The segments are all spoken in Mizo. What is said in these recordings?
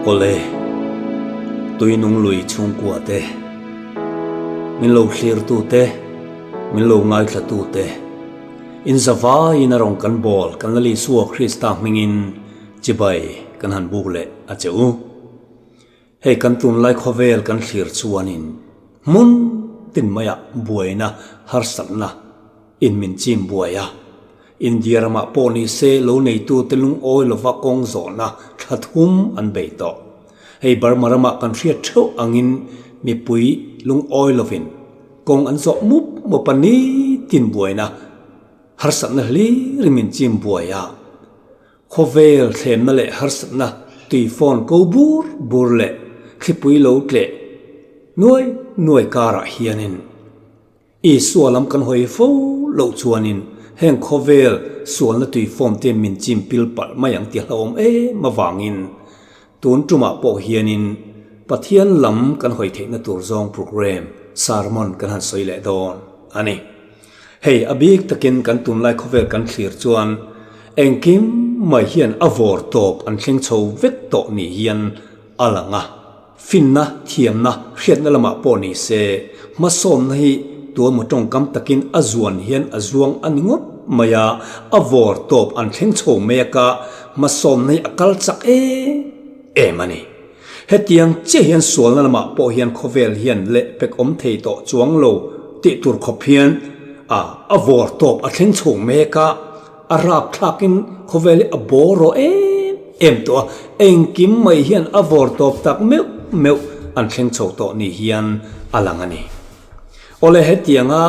Awle, tuinung lui chhungkua te, min lo thlirtu te, min lo ngaithlatu te, in zavaiin a rawn kan bawl kan Lal Isua Krista hmingin chibai kan han buk leh a che u. Hei kan tunlai khawvel kan thlir chuanin hmun tin maiah buaina harsatna in min chim buai a, India ramah pawh ni se lo neitute lungawi lova kawng zawhna thla thum an bei tawh. Hei Burma ramah kan hriat theuh angin mipui lungawi lovin kawng an zawh mup mup a nitin buaina harsatna hlir in min chim buai a. Khawvel thlemna leh harsatna tui phone ko bur bur leh thlipui lo tleh nuai nuai karah hianin Isua lam kan hawi fo loh chuanin heng khawvel sualna tui form te min chim pil palh mai ang ti hlauhawm em avangin tun tumah pawh hianin Pathian lam kan hawi theihna tur zawng program sermon kan han sawi leh dawn a ni. Hei a bik takin kan tunlai khawvel kan thlir chuan engkim mai hian a vawr tawp an thleng chho vek tawh ni hian a lang a. Finna, thiamna, hriatna lamah pawh ni se, hmasawmna hi tualmaw tawngkam takin a zuan hian a zuang a ni ngawt mai a, a vawr tawp an thleng chho mek a, hmasawmna hi a kal chak em em a ni. Hetiang chiah hian sualna lamah pawh hian khawvel hian leh pek awm thei tawh chuang lo tih tur khawp hian a a vawr tawp a thleng chho mek a, a rap thlakin khawvel hi a bawr rawh em em tawh a, engkim mai hian a vawr tawp tak meuh meuh an thleng chho tawh ni hian a lang a ni. Awle hetianga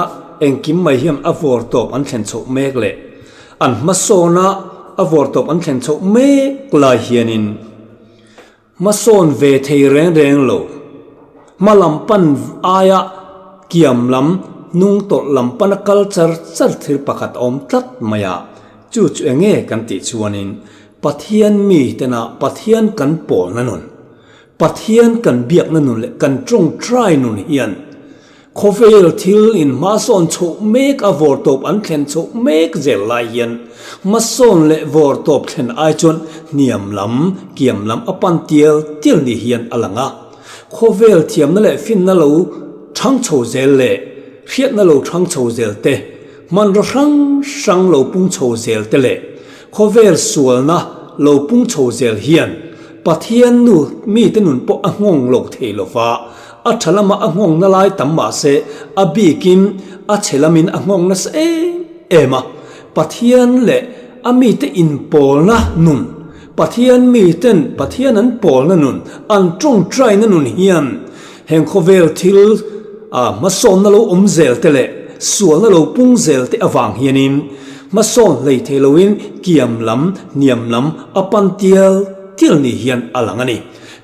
engkim mai hian a vawr tawp an thlen chhoh mek leh an hmasawna a vawr tawp an thlen chhoh mek lai hianin, Hmasawn ve thei reng reng lo. Hma lam pan aia kiam lam, hnung tawlh lam pana kal char char thil pakhat a awm tlat mai a, chu chu eng nge kan tih chuanin Pathian mi tena Pathian kan pawlna nun, Pathian kan biakna nun leh kan tawngtai nun hian Khawvel thil in hmasawn chhoh mek a vawrtawp an thlen chhoh mek zel lai hian hmasawn leh vawrtawp thlen ai chuan hniam lam, kiam lam a pan tial tial ni hian a lang a. Khawvel thiamna leh finna lo thang chho zel leh hriatna lo thang chho zel te, hmanraw hrang hrang lo pung chho zel te leh khawvel sualna lo pung chho zel hian Pathian nu mite nun pawh a nghawng lo thei lo va. A tha lama a nghawng na lai tam mah se, a bikin a chhe lamin a nghawng nasa em em a. Pathian leh a mite inpawlna nun, Pathian miten Pathian an pawlna nun, an tawngtaina nun hian heng khawvel thil a hmasawnna lo awm zel te leh sualna lo pung zel te avang hianin hmasawn hlei thei loin kiam lam, hniam lam a pan tial tial ni hian a lang a ni.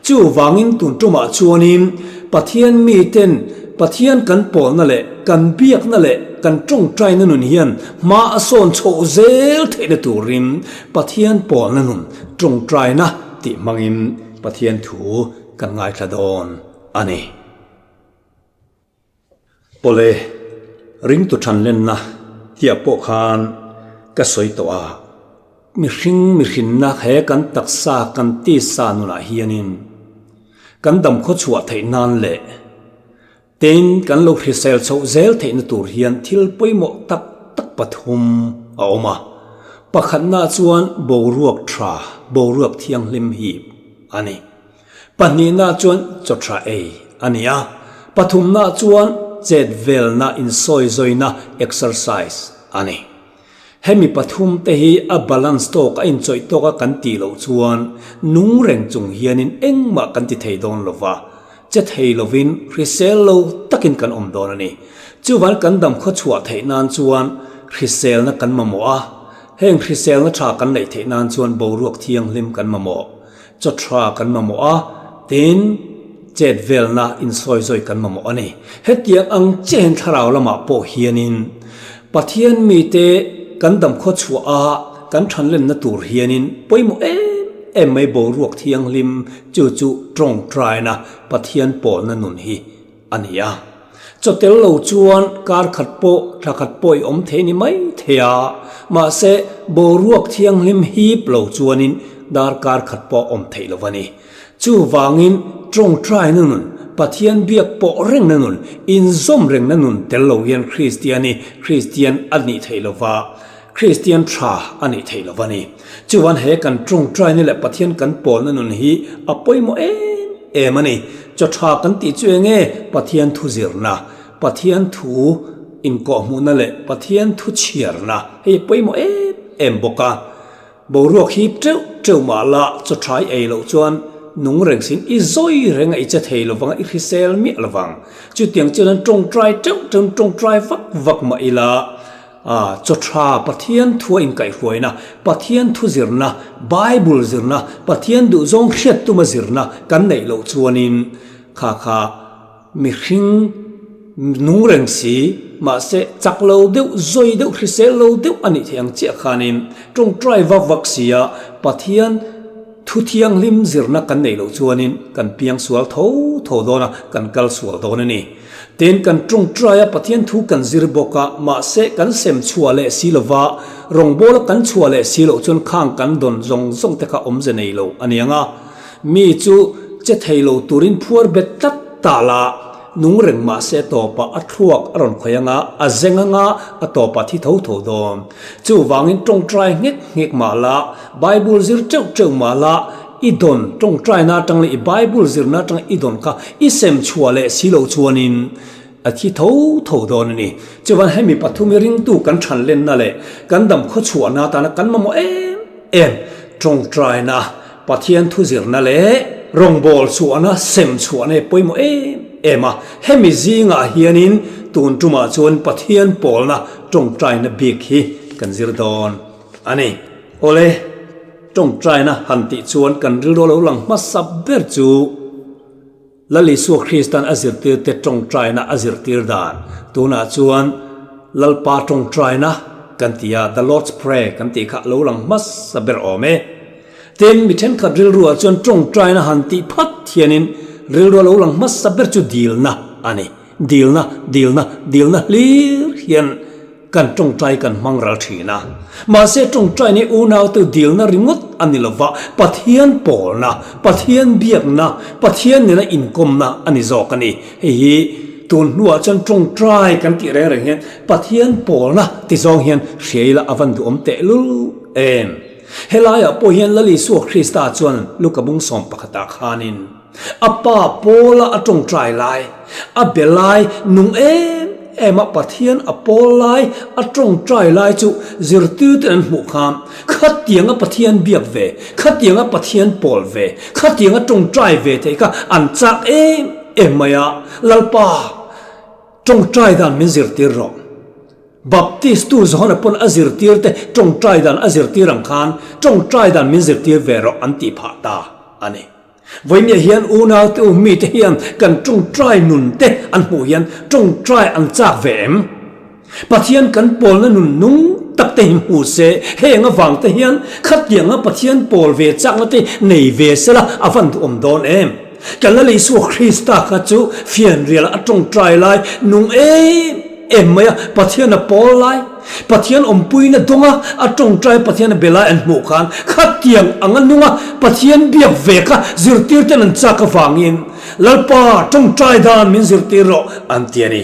Chuvangin tun tumah chuanin Pathian miten Pathian kan pawlna leh kan biakna leh kan tawngtaina nun hian hma a sawn chhoh zel theihna turin Pathian pawlna nun tawngtaina tih hmangin Pathian thu kan ngaithla dawn a ni. Pawle, ringtu thanlenna tiah pawh khan ka sawi tawh a, mihring mihrinna he kan taksa kan tisa nunah hianin kan damkhaw chhuah theih nan leh tin kan lo hrisel chhoh zel theihna tur hian thil pawimawh tak tak pathum a awm a, pakhatna chuan boruak tha, boruak thianghlim hi a ni. Pahnihna chuan chawthra ei a ni a, pathumna chuan chet velna insawizawiina, exercise, a ni. Hemi pathum te hi a balance tawk a inchawih tawk a kan tih loh chuan nung reng chung hianin engmah kan ti thei dawn lo va, che thei lovin hrisel lo takin kan awm dawn a ni. Chuvan kan dam khawchhuah theih nan chuan hriselna kan mamawh a, heng hriselna tha kan neih theih nan chuan boruak thianghlim kan mamawh. Chaw tha kan mamawh a, tin, chet velna insawizawi kan mamawh a ni. Hetiang ang chiahin thlarau lamah pawh hianin Pathian mite kan damkhaw chhuah a, kan thanlenna tur hianin pawimawh em em mai boruak thianghlim chu chu tawngtaina Pathian pawlna nun hi a ni a. Chaw tel lo chuan kar khat pawh thla khat pawh i awm thei ni mai thei a, mahse boruak thianghlim hip lo chuanin darkar khat pawh awm theih lo a ni. Chuvangin tawngtaina nun, Pathian biak pawh rengna nun, inzawm rengna nun tel lo hian Kristian hi Kristian a nih theih lo va, Kristian tha a nih theih lo va ni. Chuan he kan tawngtaina leh Pathian kan pawlna nun hi a pawimawh em em a ni. Chaw tha kan tih chu enge? Pathian thu zirna, Pathian thu inkawhhmuhna leh Pathian thu chhiarna hei a pawimawh em em bawk a. Boruak hip teuh teuh mah la chaw tha i ei loh chuan nung reng sin i zawi reng a i che thei lovang a, i hrisel miah lovang. Chutiang chuan an tawngtai teuh teuh an tawngtai vak vak mah ila chaw tha Pathian thu a inkaihhruaina, Pathian thu zirna, Bible zirna, Pathian duhzawng hriat tuma zirna kan neih loh chuanin kha kha Mihring nung reng si, mahse chak lo deuh, zawi deuh, hrisel lo deuh a nih theih ang chiah khanin tawngtai vak vak si a, Pathian thu thianghlim zirna kan neih loh chuanin kan piang sual tho tho dawn a, kan kal sual dawn a ni. Tin, kan tawngtai a, Pathian thu kan zir bawk a, mahse kan sem chhuah leh si lova, rawngbawla kan chhuah leh si loh chuan khang kan dawn zawng zawng te kha awmze nei lo a ni ang a. Mi chu che thei lo turin phuar bet tlat ta la, nung reng mah se tawpah a thluak a rawn khawih anga, a zeng anga, a tawpah thi tho tho dawn. Chuvangin tawngtai nghek nghek mah la, Bible zir teuh teuh mah la, i dawn tawngtaina atang leh i Bible zirna atang i dawn kha i sem chhuah leh si loh chuanin a thi tho tho dawn a ni. Chuvan hemi pathum i ringtu kan than lenna leh kan dam khawchhuahna atana kan mamawh em em tawngtaina Pathian thu zirna leh rawngbâwl chhuahna sem chhuahna hi pawimawh em em a, hemi zingah hianin tun tumah chuan Pathian pawlna tawngtaina bik hi kan zir dawn a ni. Awle, tawngtaina han tih chuan kan rilru lo lang hmasa ber chu Lal Isua Kristan a zirtirte tawngtaina a zirtir dan tunah chuan Lalpa tawngtaina kan ti a, The Lord's Prayer kan tih kha a lo lang hmasa ber awm e. Tin, mi thenkhat rilruah chuan tawngtaina han tih phat hianin rilru a lo lang hmasa ber chu dilna a ni. Dilna, dilna, dilna hlir hian Kan tawngtai kan hmang ral thin a. Mahse tawngtai ni unaute dilna ringawt a ni lova, Pathian pawlna, Pathian biakna, Pathian nena inkawmna a ni zawk a ni. Hei hi tun hnuah chuan tawngtai kan tih reng reng hian Pathian pawlna ti zawng hian hria ila a van duhawm tehlul em. Helaiah pawh hian Lal Isua Krista chuan Luka bung sawm pakhatah khanin, A pa Paula a tawngtai lai, a be lai nung em em a Pathian a pawl lai a tawngtai lai chu zirtirten an hmuh khan khatianga Pathian biak ve, khatianga Pathian pawl ve, khatianga tawngtai ve theih kha an chak em em mai a, Lalpa tawngtai dan min zirtir rawh. Baptist tu Johana pawn a zirtir te tawngtai dan a zirtir ang khan tawngtai dan min zirtir ve rawh an tih phah ta a ni. Vawinia hian unaute u mite hian kan tawngtai nun te an hmuh hian tawngtai an chak ve em? Pathian kan pawlna nun nung tak te hi hmu se, heng avang te hian khatianga Pathian pawl ve chakna te nei ve sela a van duhawm dawn em? Kan Lal Isua Krista kha chu fianrial a tawngtai lai nung em em mai a, Pathian a pawl lai, Pathian awmpuina dawnga a tawngtai Pathian a be lai an hmuh khan khatiang anga nunga Pathian biak ve kha zirtir ten an chak avangin Lalpa tawngtai dan min zirtir rawh an ti a ni.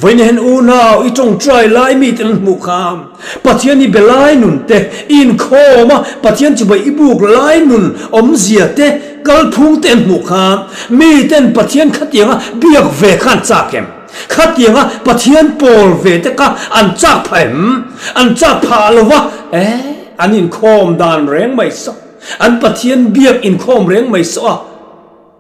Vawiin unau i tawngtai lai mi ten an hmuh khan Pathian i be lai nun te, i inkhawm a Pathian chibai i buk lai nun awmzia te, kalphung te an hmuh khan mi ten Pathian khatianga biak ve kha an chak em? Khatianga Pathian pawl ve te kha an chak phah em? An chak phah lo va, eh, an inkhawm dan reng mai saw, an Pathian biak inkhawm reng mai saw a,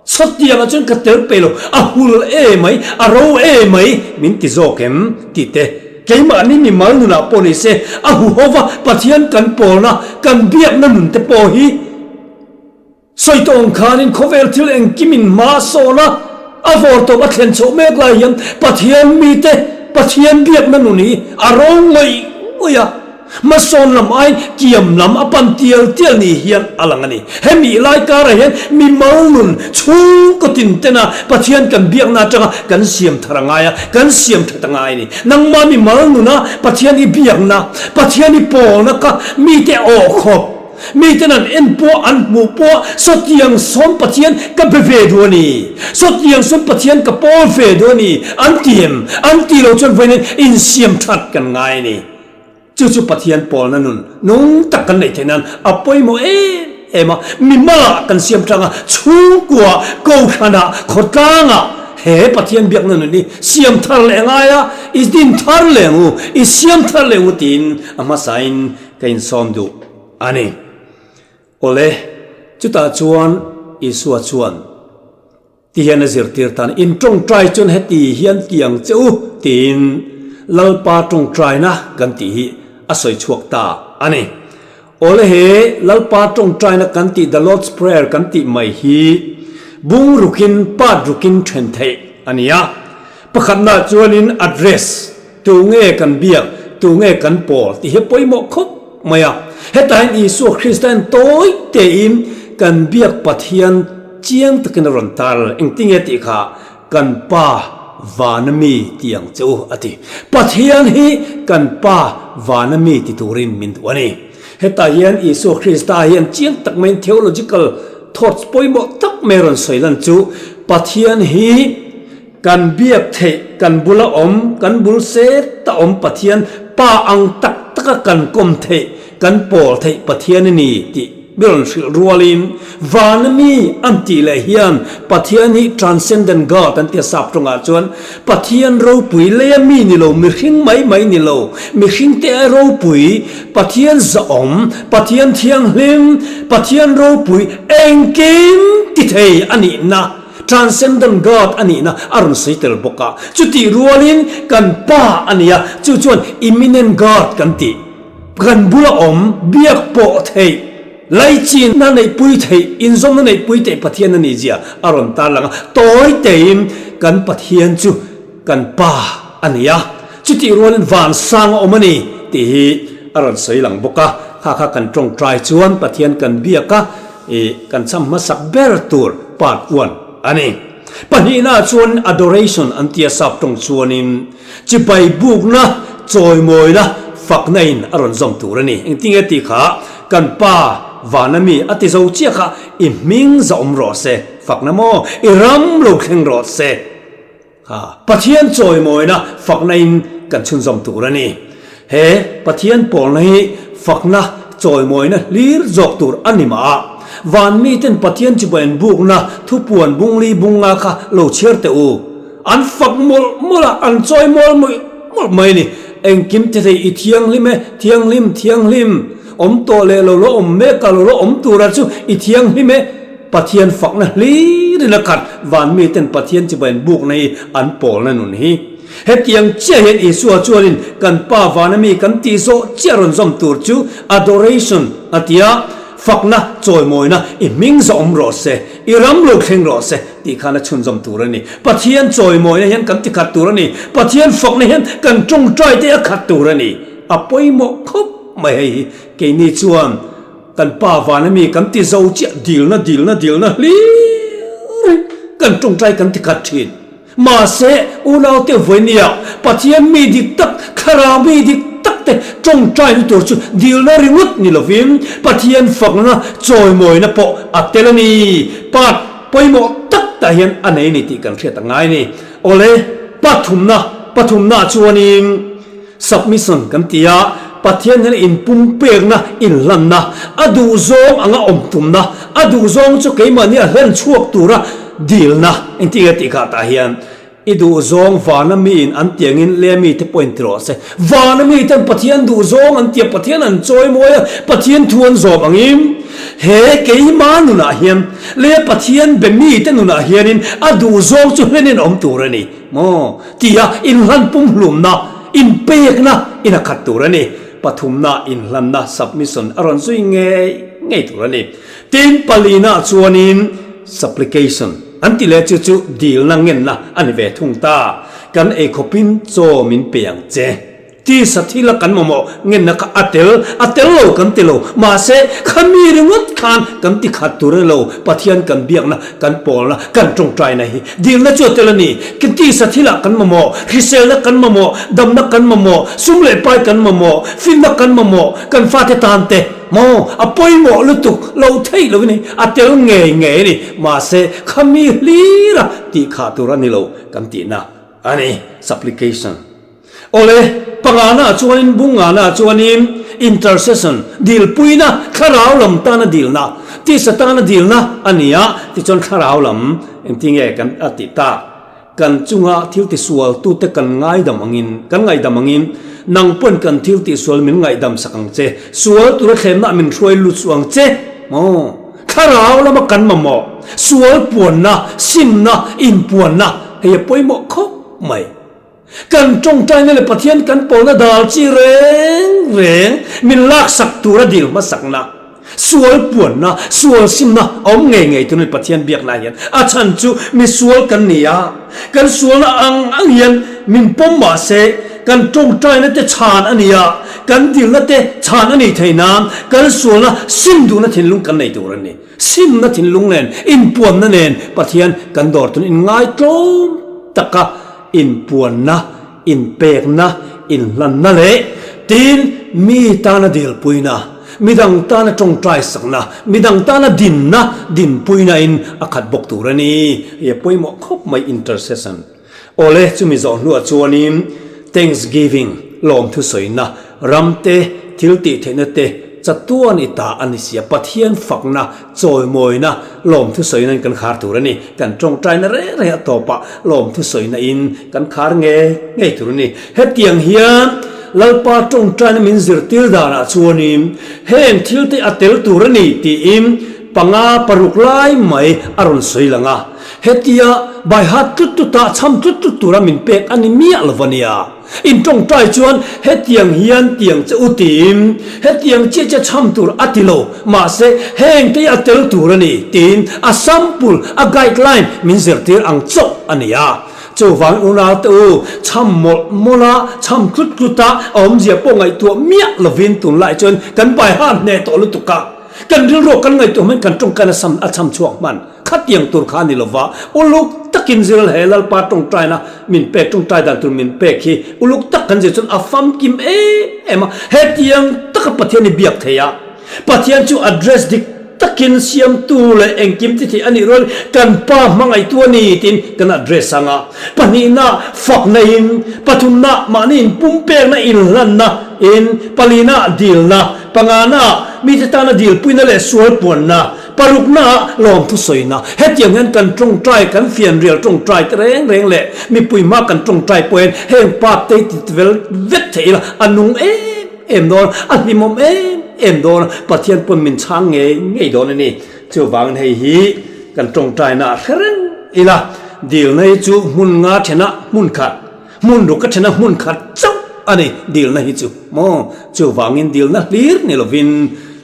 sawtiangah chuan ka tel pe lo, a hul e mai, a ro e mai, min ti zawk em? tih te, keimahni mimal nunah pawh ni se, a huho va Pathian kan pawlna, kan biakna nun te pawh hi, Sawi tawng khanin khawvel thil engkimin hma a sawn a, a vawrtawp a thlen chhoh mek lai hian Pathian mite Pathian biakna nun hi a ro ngawih ngawih a, hmasawn lam aiin kiam lam a pan tial tial ni hian a lang a ni. Hemi lai karah hian mimal nun chhungkaw tin tena Pathian kan biakna atanga kan siam thar a ngai a, kan siam that a ngai a ni. Nangmah mimal nuna Pathian i biakna, Pathian i pawlna kha mite awhkhawp. Miten an en pawh an hmuh pawh sawtiang sawn Pathian ka be ve duh a ni, sawtiang sawn Pathian ka pawl ve duh a ni an ti em? An ti lo chuan vawiin insiam that kan ngai a ni. Chu chu Pathian pawlna nun nung tak kan neih theih nan a pawimawh em em a, mimalah kan siam tang a, chhungkua, kohhranah, khawtlangah he Pathian biakna nun hi siam thar leh a ngai a, i din thar leh ang u, i siam thar leh ang u tiin a hmasain ka insawm duh a ni. Awle, chutah chuan Isua chuan ti hian a zirtir tan, In tawngtai chuan heti hian ti ang che u tiin Lalpa tawngtaina kan tih hi a sawi chhuak ta a ni. Awle he Lalpa tawngtaina kan tih The Lord's Prayer kan tih mai hi bung rukin part rukin then theih a ni a. Pakhatnaah chuanin address Tu nge kan biak, tu nge kan pawl tih hi pawimawh khawp mai a. Hetah hian Isua Krista hian tawi tein kan biak Pathian chiang takin a rawn tar a, engtinge tih kha kan Pa vana mi ti ang che u a ti. Pathian hi kan Pa vana mi ti turin min duh a ni. Hetah hian Isua Krista hian chiang tak maiin theological thoughts pawimawh tak mai a rawn sawi lan chu Pathian hi Kan biak theih, kan bula awm, kan bul set a awm Pathian Pa ang tak taka kan kawm theih, kan pawl theih Pathian a ni tih mi rawn hrilh rualin vana mi an tih leh hian Pathian hi Transcendent God an tia sap tawngah chuan Pathian ropui leia mi ni lo, mihring mai mai ni lo, mihring te ai ropui, Pathian zahawm, Pathian thianghlim, Pathian ropui engkim ti thei a nihna. Transcendent God a nihna a rawn sawi tel bawk a. Chutih rualin kan Pa a ni a, chu chuan Imminent God kan tih, kan bula awm, biak pawh theih, laichinna neihpui theih, inzawmna neihpui theih Pathian a nih zia a rawn tarlang a. Tawi tein kan Pathian chu kan Pa a ni a, chutih rualin vansang a awm a ni tih hi a rawn sawi lang bawk a. Kha kha kan tawngtai chuan Pathian kan biak a. I kan cham hmasak ber tur part one a ni. Pahnihna chuan adoration an tia sap tawng chuanin chibai bukna, chawimawina, fakna in a rawn zawm tur a ni. Engtinge tih kha kan pa vana mi a ti zo chiah kha i hming zahawm rawh se, fakna maw i ram lo thleng rawh se. Ha, Pathian chawimawina fakna in kan chhunzawm tur a ni. He Pathian pawlna hi fakna chawimawina hlir zawk tur a ni mah a. Van miten Pathian chibai an bukna thupuan bungli bunga kha lo chhiar teh u. An fak mawlh mawlh a, an chawi mawl mawlh mawlh mai a ni. Engkim ti thei i thianghlim e, thianghlim, thianghlim. Awm tawh leh lo la awm mek a, lo la awm tura chu i thianghlim e. Pathian fakna hlirin a khat van miten Pathian chibai bukna hi an pawlna nun hi. Hetiang chiah hian Isua chuanin kan Pa vana mi kan tih zawh chiah rawn zawm tur chu adoration a ti a, fakna, chawimawina, i hming zawh awm rawh se, i ram lo thleng rawh se tih khan a chhunzawm tur a ni. Pathian chawimawina hian kan ti khat tur a ni. Pathian fakna hian kan tawngtai te a khat tur a ni. A pawimawh khawp mai hei hi. Keini chuan. Kan pa vana mi kan ti zo chiah dilna dilna dilna hlir in kan tawngtai kan ti khat thin. Mahse unaute vawinia Pathian mi dik tak thlarau mi dik tak te tawngtai na tur chu dilna ringawt ni lovin Pathian fakna chawimawina pawh a tel a ni. Part pawimawh tak tah hian a nei a ni tih kan hriat a ngai a ni. Awle pathumna pathumna chuanin. Submission kan ti a, Pathian hian inpumpekna, inhlanna, a duhzawng anga awm tumna, a duhzawng chu keimahni a hlen chhuak tura dilna engtin nge tih kha tah hian i duhzawng vana miin an ti angin leh mite pawhin ti rawh se. Vana miten Pathian duhzawng an ti a, Pathian an chawimawi a, Pathian thu an zawm angin he keima nunah hian leh Pathian be mite nunah hianin a duhzawng chu hlenin awm tur a ni. Maw? Tia inhlan pumhlumna, inpekna in a khat tur a ni. Pathumna inhlanna, submission, a rawn zui ngei ngei tur a ni. Tin, palina chuanin supplication an ti leh chu chu dilna ngenna a ni ve thung ta. Kan eikhawpin chaw min pe ang che. Tisa thila kan mamawh ngenna kha a tel, a tel lo kan ti lo. Mahse, khami ringawt khan kan ti khat tur a ni lo. Pathian kan biakna, kan pawlna, kan tawngtaina hi dilna chu a tel a ni. Tisa thilah kan mamawh, hriselna kan mamawh, damna kan mamawh, sum leh pai kan mamawh, finna kan mamawh, kan fate tan te maw a pawimawh lutuk lo theih lo a ni. A tel ngei ngei a ni. Mahse, khami hlira tih khah tur a ni lo kan tihna a ni. Supplication. Awle, pangana chuanin bungana chuanin intercession, dilpuina, thlarau lam tana dilna, tisa tana dilna a ni a, tichuan thlarau lam engtinge kan a tih tak? Kan chunga thil tisualtute kan ngaidam angin, kan ngaihdam angin, nang pawn kan thil tihsual min ngaihdam sak ang che, sual tura thlemna min hruai lut suh ang che, maw? Thlarau lama kan mamawh, sual puanna, simna, inpuanna, hei a pawimawh khawp mai. Kan tawngtaina leh Pathian kan pawlna dal chi reng reng min laksak tura dil hmasakna, sual puanna, sual simna a awm ngei ngei tur a ni Pathian biakna hian. A chhan chu mi sual kan ni a, kan sualna ang ang hian min pawm mah se kan tawngtaina te chhan a ni a, kan dilna te chhan a nih theih nan kan sualna sim duhna thinlung kan nei tur a ni. Simna thinlung nen, inpuanna nen Pathian kan dawr tun inngaitlawm taka inpuanna, inpekna, inhlanna leh tin mi tana dilpuina, midang tana tawngtai sakna, midang tana dinna dinpuina in a khat bawk tur a ni. Hei a pawimawh khawp mai intercession. Awle chumi zawh hnuah chuanin Thanksgiving lawmthu sawina ramte thil tih theihna te chatuan i ta a ni sia Pathian fakna chawimawina lawmthu sawina in kan khar tur a ni. Kan tawngtaina reng reng a tawpah lawmthu sawina in kan khar ngei ngei tur a ni. Hetiang hian Lalpa tawngtaina min zirtir danah chuanin heng thil te a tel tur a ni tiin panga paruk lai mai a rawn sawi lang a. Hetia by heart tlut tlut a chham tlut tlut tura min pek a ni miah lo va nia. In tawngtai chuan hetiang hian tiang che u tiin hetiang chiah chiah chham tur a ti lo, mahse heng te hi a tel tur a ni tiin a sample, a guideline min zirtir ang chauh a ni a. Chuvang unau te u, chham mawlh mawlh a, chham tlut tlut a, a awmzia pawh ngaihtuah miah lovin tunlai chuan kan by heart hneh tawh lutuk a, kan rilruah kan ngaihtuah hman kan tawngkaina sam a chham chhuak hman. Khatiang tur kha a ni lova, uluk takin zir he Lalpa tawngtaina min pek, tawngtai dan tur min pek hi uluk tak kan zir chuan a famkim em em a, hetiang taka Pathian hi biak thei a, Pathian chu address dik takin siamtu leh engkim ti thei a nih rual kan Pa hmangaihtu a ni tiin kan address ang a, pahnihna fakna in, pathumna mahni inpumpekna inhlanna in, palina dilna, pangana mite tana dilpuina leh sual puanna, Paruknaah lawmthu sawina. Hetiang hian kan tawngtai, kan fianrial tawngtai te reng reng leh mipui hma kan tawngtai pawhin heng part te hi ti vel vek thei ila a nung em em dawn, a hlimawm em em dawn a, Pathian pawn min chhang ngei ngei dawn a ni. Chuvangin hei hi kan tawngtainaah hre reng ila, dilna hi chu hmun nga thenah hmun khat, hmun ruk a thena hmun khat chauh a ni dilna hi chu maw? Chuvangin dilna hlir ni lovin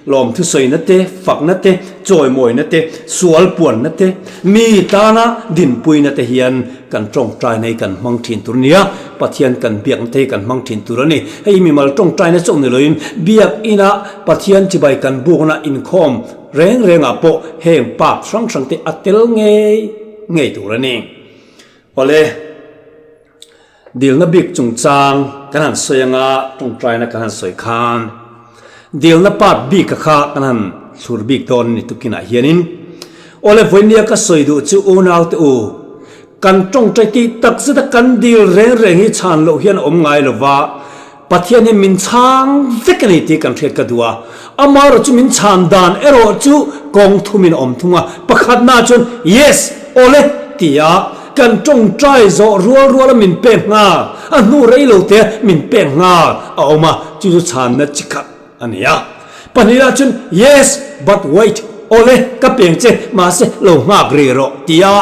lawmthu sawina te, fakna te, chawimawina te, sual puanna te, mi tana dinpuina te hian kan tawngtaina hi kan hmang thin tur a nia, Pathian kan biakna te hi kan hmang thin tur a ni. Hei mimal tawngtaina chauh ni loin biakina Pathian chibai kan bukna inkhawm reng rengah pawh heng part hrang hrang te a tel ngei ngei tur a ni. Awle. Dilna bik chungchang kan han sawi anga tawngtaina kan han sawi khan dilna part bika kha kan han thlur bik dawn a ni tukinah hianin awle vawinia ka sawi duh chu unaute u kan tawngtai tih tak zeta kan dil reng reng hi chhan loh hian a awm ngai lova Pathian hi min chhang vek a ni tih kan hriat ka duh a, amaherawh chu min chhan dan erawh chu kawng thumin a awm thung a, pakhatna chuan Yes! Awle! tia kan tawngtai zawh rual ruala min pek nghal, a hnu rei lo te min pek nghal a awm a, chu chu chhanna chi khat a ni a. Pahnihah chuan Yes, but wait, awle ka peng che, mahse lo nghak rih rawh tia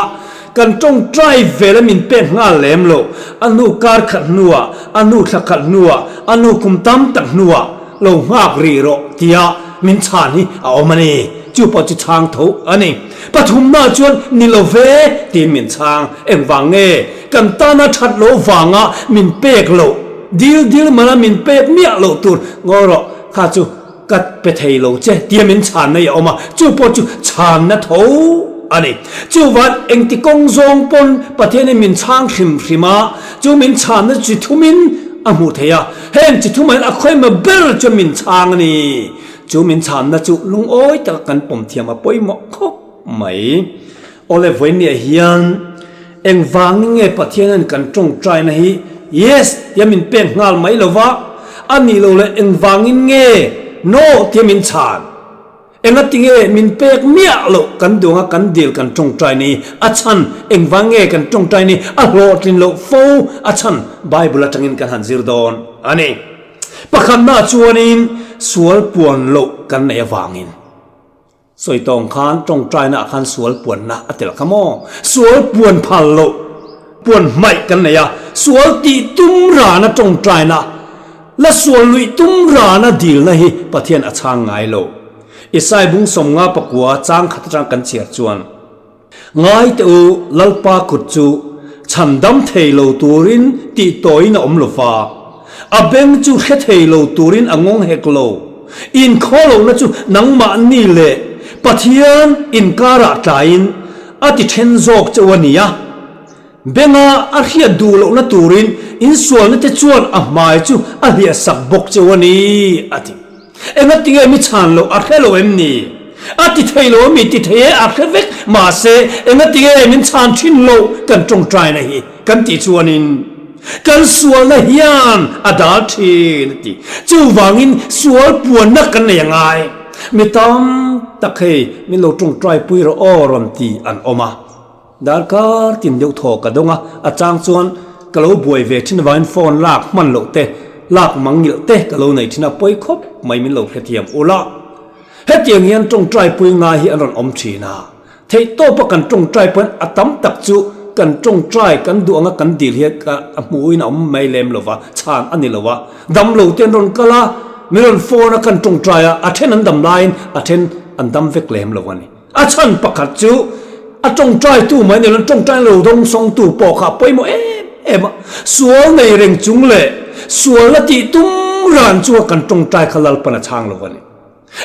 kan tawngtai vel a min pek nghal lem lo, a hnu kar khat hnuah, a hnu thla khat hnuah, a hnu kum tam tak hnuah lo nghak rih rawh tia min chhan hi a awm a ni. Chu pawh chu chhang tho a ni. Pathumnaah chuan ni lo ve tiin min chhang. Engvang nge kan tana that loh vanga min pek loh? Dil dil mana min pek miah loh tur ngawi rawh, kha chu ka pe thei lo che tia min chhanna i a awm a, chu pawh chu chhanna tho a ni. Chuvan engti kawng zawng pawn Pathianin min chhang hrim hrim a, chu min chhanna chi thumin a hmuh theih a, heng chi thumah hian a khawima ber chuan min chhang a ni. Chu min chhanna chu lungawi taka kan pawm thiam a pawimawh khawp mai. Awle vawinia hian engvangin nge Pathianin kan tawngtaina hi Yes tia min pek nghal mai lo va, a nih loh leh engvangin nge No tia min chhan? Engati nge min pek miah loh kan duang a kan dil kan tawngtaina hi a chhan? Engvang nge kan tawngtaina hi a hlawhtlin loh fo a chhan? Bible atangin kan han zir dawn a ni. Pakhatna chuanin sual puan loh kan neih avangin. Sawi tawng khan tawngtaina ah khan sual puanna a tel kha maw? Sual puan phal loh, puan hmaih kan nei a, sual tih tum rana tawngtaina, la sual luih tum rana dilna hi Pathian a chhang ngai lo. Isai bung 50 pakua chang khat atang kan chhiar chuan. Ngai teh u, Lalpa kut chu chhandam thei lo turin tih tawiin a awm lo va, a beng chu hre thei lo turin a ngawng hek lo. Inkhaw lohna chu nangmahni leh Pathian inkarah tlaiin a ti then zawk cheu a nia. Benga a hriat duh lohna turin insualna te chuan a hmai chu a hliah sak bawk cheu a ni, a ti. Engatinge mi chhan loh a hre lo em ni? A ti thei lo ami ti thei e, a hre vek. Mahse, engatinge min chhan thin loh kan tawngtaina hi kan tih chuanin kan sualna hian a dal thin, a ti. Chuvangin sual puanna kan nei a ngai. Mi tam tak hei min lo tawngtai pui rawh aw rawn ti an awm a. Darkar tin deuh thaw ka dawng a, a chang chuan ka lo buai ve thin avangin phone lak hman loh te, lak mang ngilh te ka lo nei thin a, pawi khawp mai min lo hrethiam ula. Hetiang hian tawngtai pui ngai hi an rawn awm thin a, theihtawpa kan tawngtai pawn a tam tak chu kan tawngtai kan duh anga kan dil hi a hmuhin a awm mai lem lo va, chhan a ni lo a, dam lo te an rawn kal a, min rawn phone a kan tawngtai a, a then an dam laiin a then an dam vek lem lo a ni. A chhan pakhat chu a tawngtaitu mai ni lo, tawngtai lo dawngsawngtu pawh kha a pawimawh em em a. Sual nei reng chung leh sual la tih tum ran chunga kan tawngtai kha Lalpan a chhang lo a ni.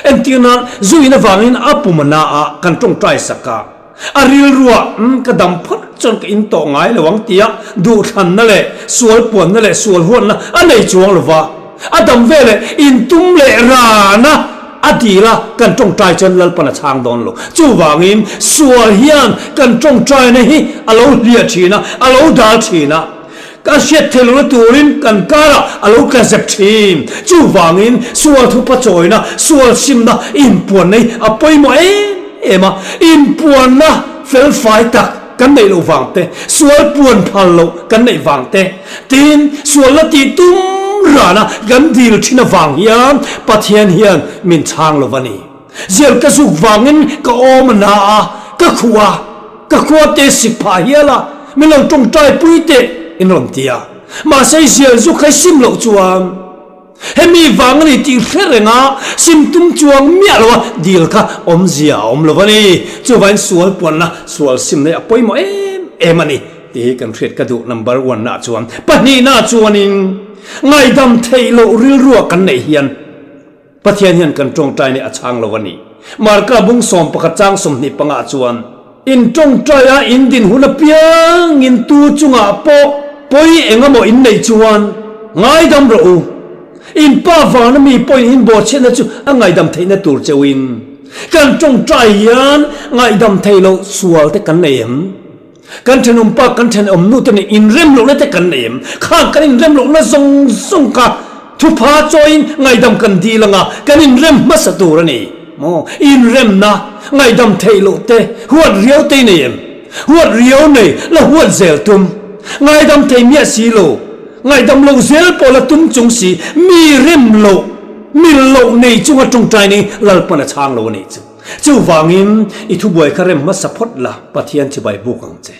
Entir nan, zuin avangin a pum a na a, kan tawngtai sak a. A rilruah, Umm, ka dam phawt chuan ka in tawh ngai lo ang tia duhthlanna leh sual puanna leh sual huatna a nei chuang lo va. A dam veleh intum leh rana a dil a, kan tawngtai chuan Lalpan a chhang dawn lo. Chuvangin sual hian kan tawngtaina hi a lo hliah thin a, a lo dal thin a, kan hriat theih lohna turin kan karah a lo tla zep thin. Chuvangin sual thupa chawina, sual simna inpuanna hi a pawimawh em em a, inpuanna felfai tak kan neih loh vang te, sual puan phal loh kan neih vang te, Tin, sualna tih tum rana kan dil thin avang hian Pathian hian min chhang lo va ni. Zial ka zuk vangin ka awm a na a, ka khuh a, ka khua te sik phah hial a, min lo tawngtai pui teh in rawn ti a. Mahse zial zuk kha i sim loh chuan hemi vang a ni tih hre reng a, sim tum chuang miah lo a dil kha awmzia a awm lo va ni. Chuvangin sual puanna, sual simna hi a pawimawh em em a ni. Tih hi kan hriat ka duh number one ah chuan pahnihna chuanin ngaihdam theih loh rilrua kan neih hian Pathian hian kan tawngtai nih a chhang lo a ni. Marka bung 11 chang 25 ah chuan in tawngtai a in din hun apiangin tu chungah pawh pawi eng emaw in neih chuan ngaidam rawh u. In pa vana mi pawhin in bawhchhiatna chu a ngaihdam theihna tur cheuhin kan tawngtai hian ngaihdam theih loh sual te kan nei em? Kan thenawm pa, kan thenawm nu te nen inrem lohna te kan nei em? Khang kan inrem lohna zawng zawng kha thupha chawiin ngaihdam kan dil anga kan inrem hmasa tur a ni maw? Inremna, ngaihdam theih loh te, huat riau te i nei em? Huat riau nei la huat zel tum, ngaihdam thei miah si lo, ngaihdam loh zel pawh la tum chung si, mi rem loh, mil loh nei chunga tawngtai ni Lalpan a chhang lo a nih chu. Chuvangin, i thubuai kha rem hmasa phawt la, Pathian chibai buk ang che.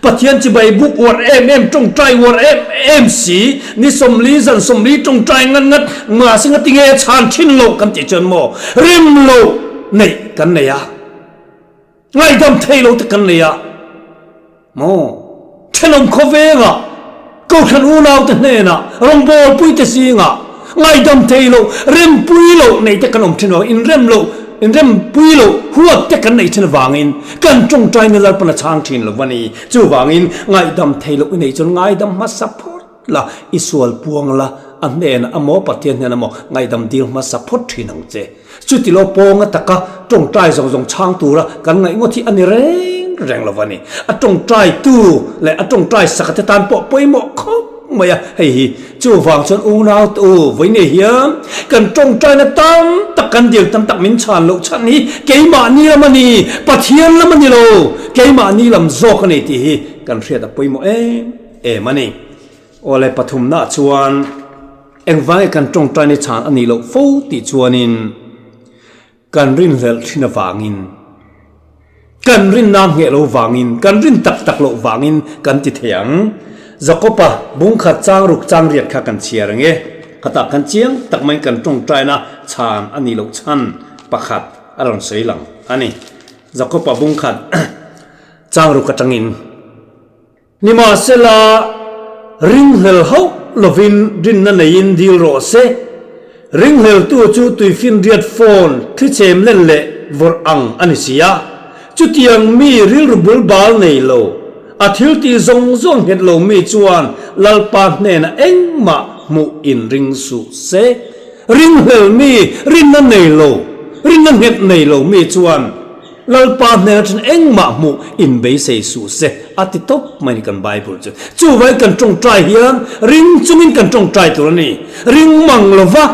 Pathian chibai buk uar em em, tawngtai uar em em si, ni 40 zan 40 tawngtai ngat ngat, mahse nga tinge a chhan thin loh kan tih chuan maw, rem loh neih kan nei a, ngaihdam theih loh te kan nei a maw, thenawm khawvengah. Kohhran unaute hnenah rawngbawlpuite zingah ngaihdam thei loh, rempui loh neih te kan awm thin avangin, inrem loh, inrempui loh huat te kan neih thin avangin kan tawngtaina Lalpan a chhang thin lo va ni. Chuvangin ngaihdam thei loh i neih chuan ngaidam hmasa phawt la, i sual puang la, a hnenah amaw Pathian hnenah amaw ngaihdam dil hmasa phawt thin ang che. Chutilo pawnga taka tawngtai zawng zawng chhang tura kan ngaih ngawt hi a ni reng reng lo a ni. A tawngtaitu leh a tawngtai saka te tan pawh pawimawh khawp mai a, hei hi chuvang chuan unau te u vawiin hian kan tawngtaina tam tak kan dil tam tak min chhan loh chhan hi keimahni lam a ni, Pathian lam a ni lo, keimahni lam zawk a ni tih hi kan hriat a pawimawh em em a ni. Awle pathumnaah chuan. Engvange kan tawngtaina chhan a nih loh fo tih chuanin kan rinhlelh thin avangin, kan rinna ngheh lo vangin, kan rin tak tak loh vangin kan ti thei ang. Jakoba bungkhat chang ruk chang riat kha kan chhiar ang e. Khatah khan chiang tak maiin kan tawngtaina chhan a nih loh chhan pakhat a rawn sawi lang a ni. Jakoba bungkhat chang ruk atangin. Nimahsela, ringhlel hauh lovin rinna neiin dil rawh se. Ringhleltu chu tuifinriat phone thlichem len leh vawrh ang a ni si a. Chutiang mi rilru bul bal nei lo, a thil tih zawng zawng nghet lo mi chuan Lalpa hnenah engmah hmuh inring suh se. Ringhlel mi rinna nei lo, rinna nghet nei lo mi chuan Lalpa hnen atang engmah hmuh inbeisei suh se a ti tawp mai ni kan Bible chu. Chuvangin kan tawngtai hian ring chungin kan tawngtai tur a ni. Ring mang lova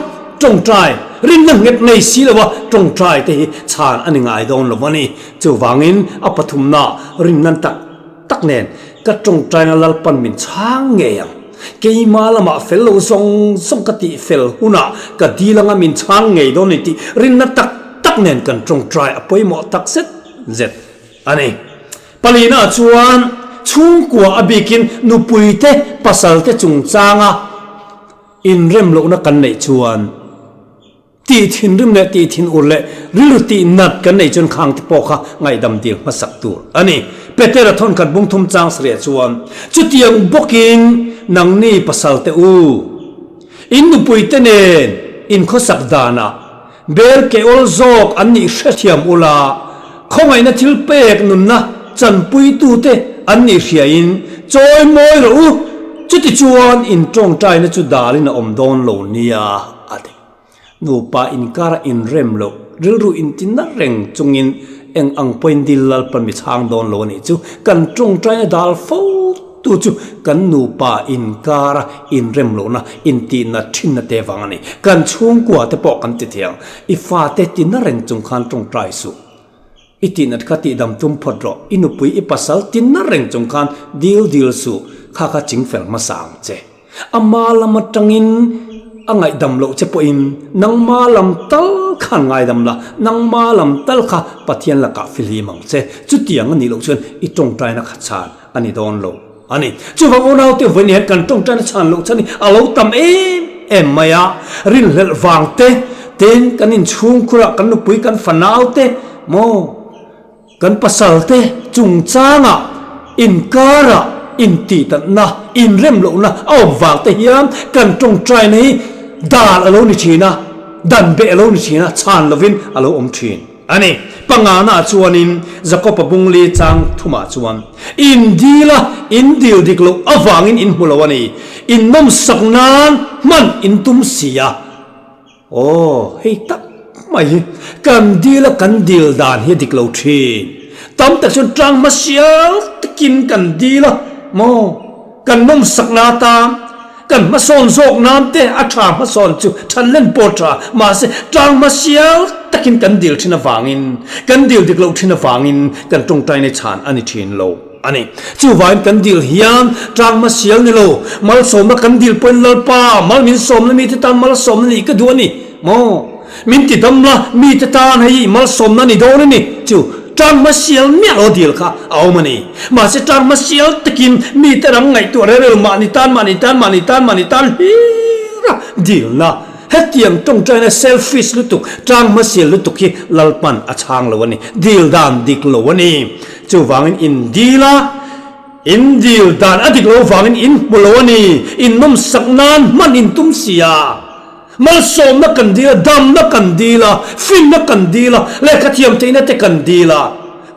tawngtai, rinna nghet nei si lova tawngtai te hi chhan a ni ngai dawn lo a ni. Chuvangin a pathumna rinnan tak tak nen ka tawngtaina Lalpan min chhang ngei ang. Keima lamah fel lo zawng zawng ka tih fel hunah ka dil anga min chhang ngei dawn a ni tih rinna tak tak nen kan tawngtai a pawimawh tak zet zet a ni. Palina chuan chhungkua a bikin nupuite pasalte chungchanga inrem lohna kan neih chuan tih thinrim leh tih thin ur leh rilru tih nat kan neih chuan khang te pawh kha ngaihdam dil hmasak tur a ni. Petera thawnkhat bungthum chang sarih chuan chutiang bawkin nangni pasalte u, in nupuite nen in khawsak danah Bel ke awl zawk an nih hrethiam ula, khawngaihna thil pek nunna chanpuitute an nih hriain chawi mawi rawh u, chutichuan in tawngtaina chu dalin a awm dawn lo nia, a ti. Nupa inkara inrem loh, rilru intina reng chungin eng ang pawhin dil Lalpan mi chhang dawn lo a nih chu kan tawngtaina dal fo Tu chu kan nupa inkara inrem lohna, intihna thinna te vang a ni. Kan chhungkua te pawh kan ti thiang. I fate tina reng chung khan tawngtai suh. I tihnat kha tihdam tum phawt rawh. I nupui, i pasal tina reng chung khan dil dil suh. Kha kha chingfel hmasa ang che. Ama lam atangin a ngaihdam loh che pawhin nangma lam tal khan ngaidam la, nangma lam tal kha Pathian lakah fihlim ang che. Chutiang a nih loh chuan i tawngtaina kha chhan a ni dawn lo a ni. Chuvang unaute vawiin hian kan tawngtaina chhan loh chhan hi a lo tam em em mai a, rinhlelh vang te, tin kan inchhungkhurah kan nupui kan fanau te maw kan pasal te chungchangah inkarah intihtatna, inrem lohna a awm vang te hian kan tawngtaina hi dal a lo ni thin a, dan beh a lo ni thin a, chhan lovin a lo awm thin. A ni. Pangana chuanin Jakob-a bungli chang thumah chuan, In dil a, in dil dik loh avangin in hmu lo a ni. In nawmsak nan hman in tum si a. Aw, hei tak mai hi kan dil a kan dil dan hi a dik lo thin. Tam tak chuan tang hmasial takin kan dil a maw? Kan nawmsak na atan Kan hmasawn zawk nan te a tha hmasawn chu than len pawh tha, mahse tlang hmasial takin kan dil thin avangin, kan dil dik loh thin avangin kan tawngtaina chhan a ni thin lo a ni. Chuvangin kan dil hian tlang hmasial ni lo, malsawmna kan dil pawhin Lalpa mal min sawmna mite tan malsawmna nih ka duh a ni maw? Min ti dam la, mite tan hei malsawmna ni dawn a ni. Chu tan hmasial miah lo dil kha a awm a ni. Mahse tan hmasial takin mite ram ngaihtuah rel rel mahni tan, mahni tan, mahni tan, mahni tan hlir a dilna. Hetiang tawngtaina selfish lutuk, tan hmasial lutuk hi Lalpan a chhang lo a ni. Dil dan dik lo a ni. Chuvangin in dil a. In dil dan a dik lo vangin in hmu lo a ni, in nawmsak nan hman in tum si a. Malsawmna kan dil a, damna kan dil a, finna kan dil a, lehkha thiam theihna te kan dil a.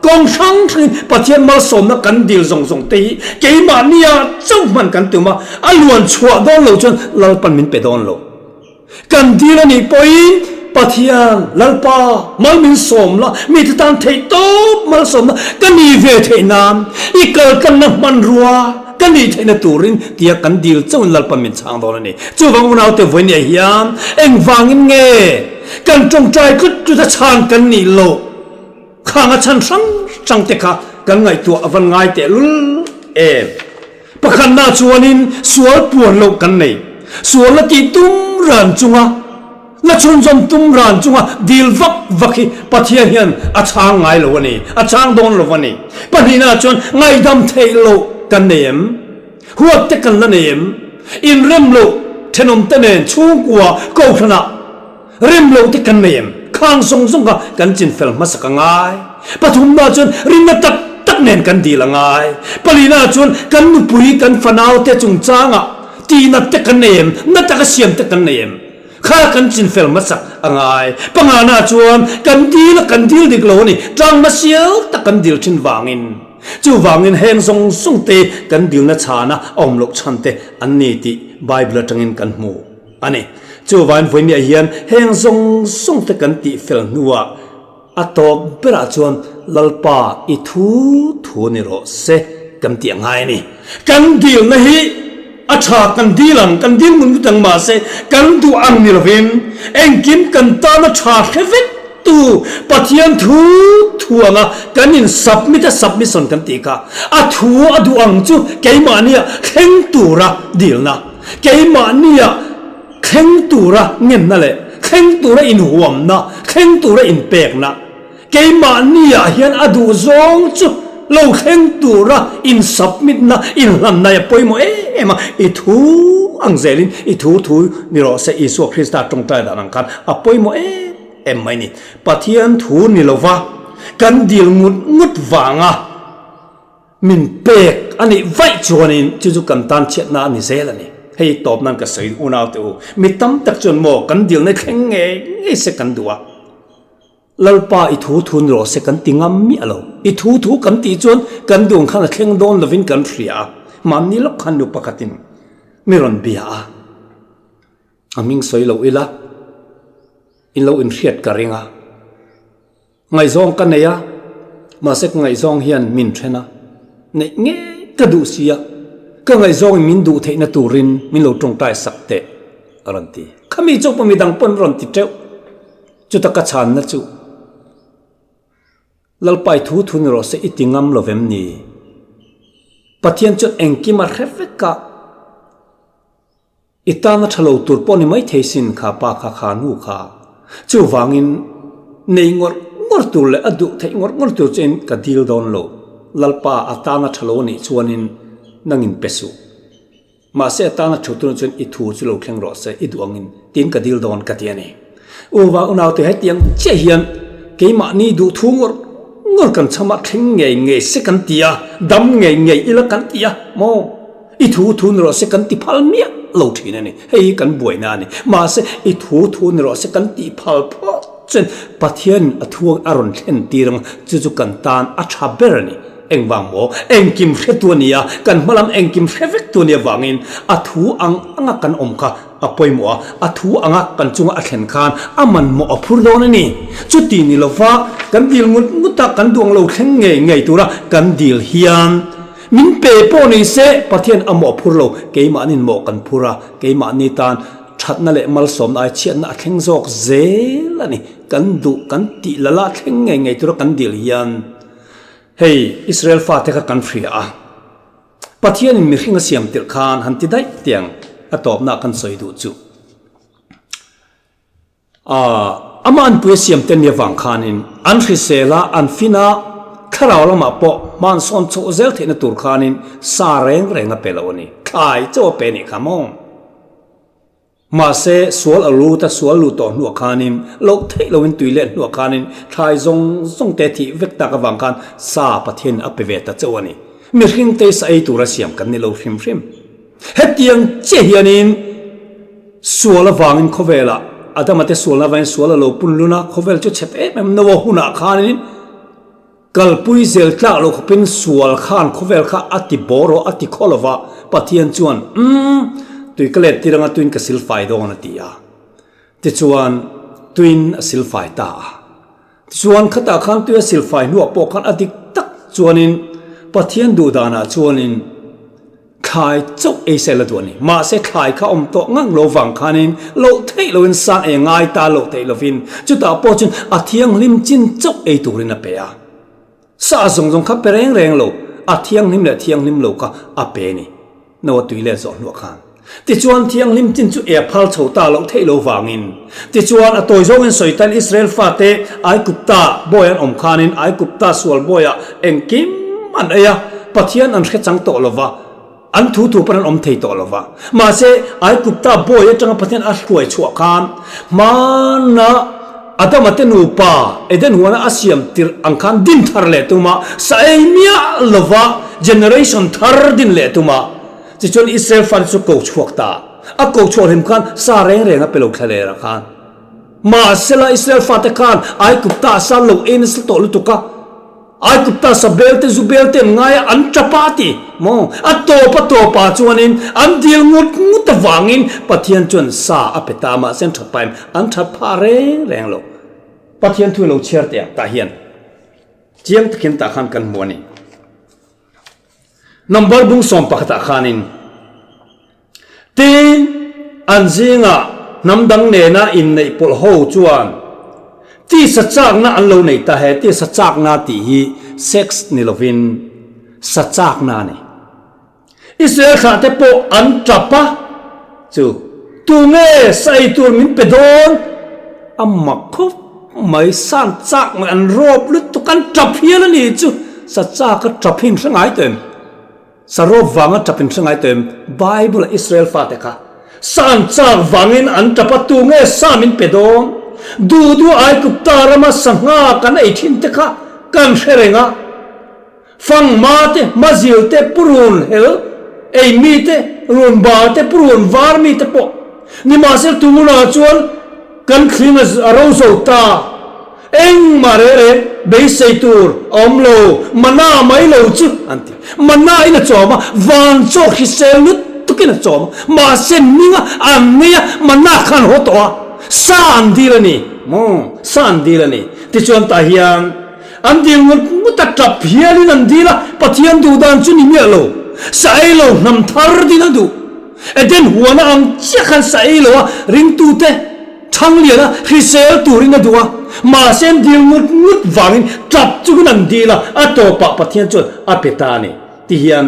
Kawng hrang hrangin Pathian malsawmna kan dil zawng zawng te hi keimahnia chauh hman kan tum a, a luan chhuah dawn lo chuan Lalpan min pe dawn lo. Kan dil a nih pawhin Pathian, Lalpa, mal min sawm la, mite tan theih tawp malsawmna ka nih ve theih nan, i kaltlanna hmanrua ka nih theihna turin tia kan dil chauhin Lalpa min chhang dawn a ni. Chuvang unaute vawinia hian engvangin nge kan tawngtai tlut tlut a chhan kan nih loh? Khang a chhan hrang hrang te kha kan ngaihtuah a van ngai teh lul em. Pakhatna chuanin sual puan loh kan nei. Sual la tih tum ran chunga, la chhunzawm tum ran chunga dil vak vak hi Pathian hian a chhang ngai lo a ni, a chhang dawn lo a ni. Pahnihna chuan ngaihdam theih loh kan nei em? Huat te kan la nei em? Inrem loh thenawm te nen chhungkua kohhranah Rem lo te kan nei em? Khang zawng zawng kha kan chinfel hmasak a ngai. Pathumna chuan rinna tak tak nen kan dil a ngai. Palina chuan kan nupui kan fanau te chungchangah tihnat te kan nei em? Na taka siam te kan nei em? Kha kan chinfel hmasak a ngai. Pangana chuan kan dil a kan dil dik lo a ni. Tlangma sial tak kan dil thin vangin. Chuvangin heng zawng zawng te kan dilna chhana a awm loh chhan te an ni tih Bible atangin kan hmu. A ni. Chuvain vawinia hian heng zawng zawng te kan tih fel hnuah a tawp berah chuan Lalpa i thu thu ni rawh se kan tih a ngai a ni. Kan dilna hi a tha kan dil ang, kan dil ngun ngut ang mahse kan duh ang ni lovin engkim kan tana tha hre vek tu Pathian thu thu anga kan in submit a submission kan tih kha a thu a duh ang chu keimahnia thleng tura dilna. Keimahnia thleng tura ngenna leh thleng tura inhuamna, thleng tura inpekna, keimahniah hian a duh zawng chu lo thleng tura insubmitna, inhlanna a pawimawh em em a, i thu ang zelin i thu thu ni rawh se Isua Krista tawngtai dan ang khan a pawimawh em em mai ni. Pathian thu ni lova kan dil ngut ngut vanga, Min pek a nih vaih chuanin chu chu kan tan chhiatna a ni zel a ni. Hei tawp nan ka sawi unau te u, mi tam tak chuan maw kan dilna thleng ngei ngei se kan duh a. Lalpa i thu thu ni rawh se kan ti ngam miah lo. I thu thu kan tih chuan kan duh ang khan a thleng dawn lovin kan hria a. Mahni lawk khan nu pakhatin mi rawn bia a. A hming sawi lo ila, in lo inhriat ka ring a. Ngaihzawng ka nei a, mahse ka ngaihzawng hian min then a, neih ngei ka duh si a, ka ngaihzawngin min duh theihna turin min lo tawngtai sak teh a rawn ti. Khami chu pawh midang pawn rawn ti teuh. Chuta ka chhanna chu Lalpai thu thu ni rawh se i ti ngam lo vem ni? Pathian chuan engkim a hre vek a. I tana tha lo tur pawh ni mai thei sin kha pa kha kha nu kha. Chuvangin nei ngawrh ngawrh tur leh a duh theih ngawrh ngawrh tur chuan ka dil dawn lo. Lalpa a tana tha lo a nih chuanin nangin pe suh. Mahse a tana thu tur chuan i thu chu lo thleng rawh se i duh angin tiin ka dil dawn ka ti a ni. Uva unaute hetiang chiah hian keimahni duh thu ngawrh ngawrh kan chham a thleng ngei ngei se kan ti a, dam ngei ngei ila kan ti a maw? I thu thu ni rawh se kan ti phal miah lo thin a ni. Hei hi kan buaina a ni. Mahse, i thu thu ni rawh se kan tih phal phawt chuan Pathianin a thu a rawn thlen tir ang chu chu kan tan a tha ber a ni. Engvang maw? Engkim hretu a ni a, kan hmalam engkim hre vektu a nih avangin a thu ang anga kan awm kha a pawimawh a, a thu anga kan chunga a thlen khan a manmawh a phur dawn a ni. Chuti ni lova kan dil ngut ngut a, kan duang lo thleng ngei ngei tura kan dil hian, Min pe pawh ni se, Pathian a mawh phur lo, keimahnin mawh kan phur a, keimahni tan thatna leh malsawmna ai chhiatna a thleng zawk zel a ni. Kan duh, kan tih la la thleng ngei ngei tura kan dil hian hei Israel fate kha kan hria a, Pathianin mihring a siam tirh khan han ti daih tiang a tawpna kan sawi duh chu. A amah an pui a siam te nia vang khanin an hrisel a, an fin a, thlarau lamah pawh hman sawn chhoh zel theihna tur khanin sa reng reng a pe lo a ni. Thlai chauh a pe nih kha maw? Mahse, sual a lut a, sual luh tawh hnuah khanin loh theih loin tui let hnuah khanin thlai zawng zawng te thih vek tak avang khan sa Pathianin a pe ve ta chauh a ni. Mihringte sa ei tura siam kan ni lo hrim hrim. Hetiang chiah hianin sual avangin khawvelah Adama te sualna avangin sual a lo pun lun a, khawvel chu chep em em Noah hunah khanin kalpui zel tlak lo khawpin sual khan khawvel kha a ti bawr aw, a ti khaw lo va, Pathian chuan, Umm, tui ka let tir anga tuin ka silfai dawn a ti a. Tichuan, tuin a silfai ta a. Tichuan, khatah khan tui a silfai hnuah pawh khan a dik tak chuanin Pathian duh danah chuanin thlai chauh ei sel a duh a ni. Mahse, thlai kha awm tawh ngang lo vang khanin loh theih loin san ei ngai ta loh theih lovin chutah pawh chuan a thianghlim chin chauh ei turin a pe a. Sa zawng zawng kha pe reng reng lo, a thianghlim leh thianghlim lo kha a pe a ni. No a tui let zawh hnuah khan. Tichuan thianghlim chin chu e phal chho ta loh theih lo vangin. Tichuan a tawi zawngin sawi tan Israel fate Aigupta bawi an awm khanin Aigupta sual bawiah engkim an ei a, Pathian an hre chang tawh lo va, an thu thu pawn an awm thei tawh lo va. Mahse Aigupta bawi atanga Pathian a hruai chhuah khan hmana Adama te nupa Eden huana a siam tirh ang khan din thar leh tum a, sa ei miah lova generation thar din leh tum a. Tichuan Israel fate chu ko chhuak ta. A ko chhuah hlim khan sa reng reng a pe lo thla ler ah khan. Mahsela Israel fate khan Aigupta sa lo ei nasa tawh lutuk a. Aigupta sa bel te zu bel te an ngai a, an tap a ti maw? A tawp a tawp ah chuanin an dil ngut ngut avangin Pathian chuan sa a pe ta a, mahse an that paim an that phah reng reng lo. Pathian thu i lo chhiar teh ang tah hian chiang takin tah khan kan hmu a ni. Number bung sawm pakhatah khanin Tin, an zingah hnam dang nena inneih pawlh ho chuan tisa chakna an lo nei ta. He tisa chakna tih hi sex ni lovin sa chakna a ni. Israel thlahte pawh an tap a, chu tunge sa ei tur min pe dawn? A mak khawp mai, san chak mai, an rawp lutuk, an tap hial a ni chu. Sa chak a tap hi in hre ngai tawh em? Sarawp vanga tap in hre ngai tawh em? Bible a Israel fate kha sa an chak vangin an tap a, tu nge sa min pe dawn? Duh duh Aigupta rama sangha kan ei thin te kha kan hre reng a, fangma te, mazil te, purun hel ei mi te, run bar te, purun var mi te pawh. Nimahsela tunah chuan kan thling a ro zo ta. Engmah reh reh beisei tur a awm lo, mana mai lo chu an ti. Mana in a chawm a, van chaw hrisel lutuk in a chawm a, mahse ninga an nei a, mana khan haw tawh a, sa an dil a ni maw, sa an dil a ni. Tichuan tah hian an dil ngut ngut a, tap hial in an dil a, Pathian duh dan chu ni miah lo, sa ei lo hnam thar din a duh. Eden huana ang chiah khan sa ei lo a, ringtute. Thangliana hrisel turin a duh a, mahse an dil ngut ngut vangin tap chungin an dil a, a tawpah Pathian chuan a pe ta a ni. Tihian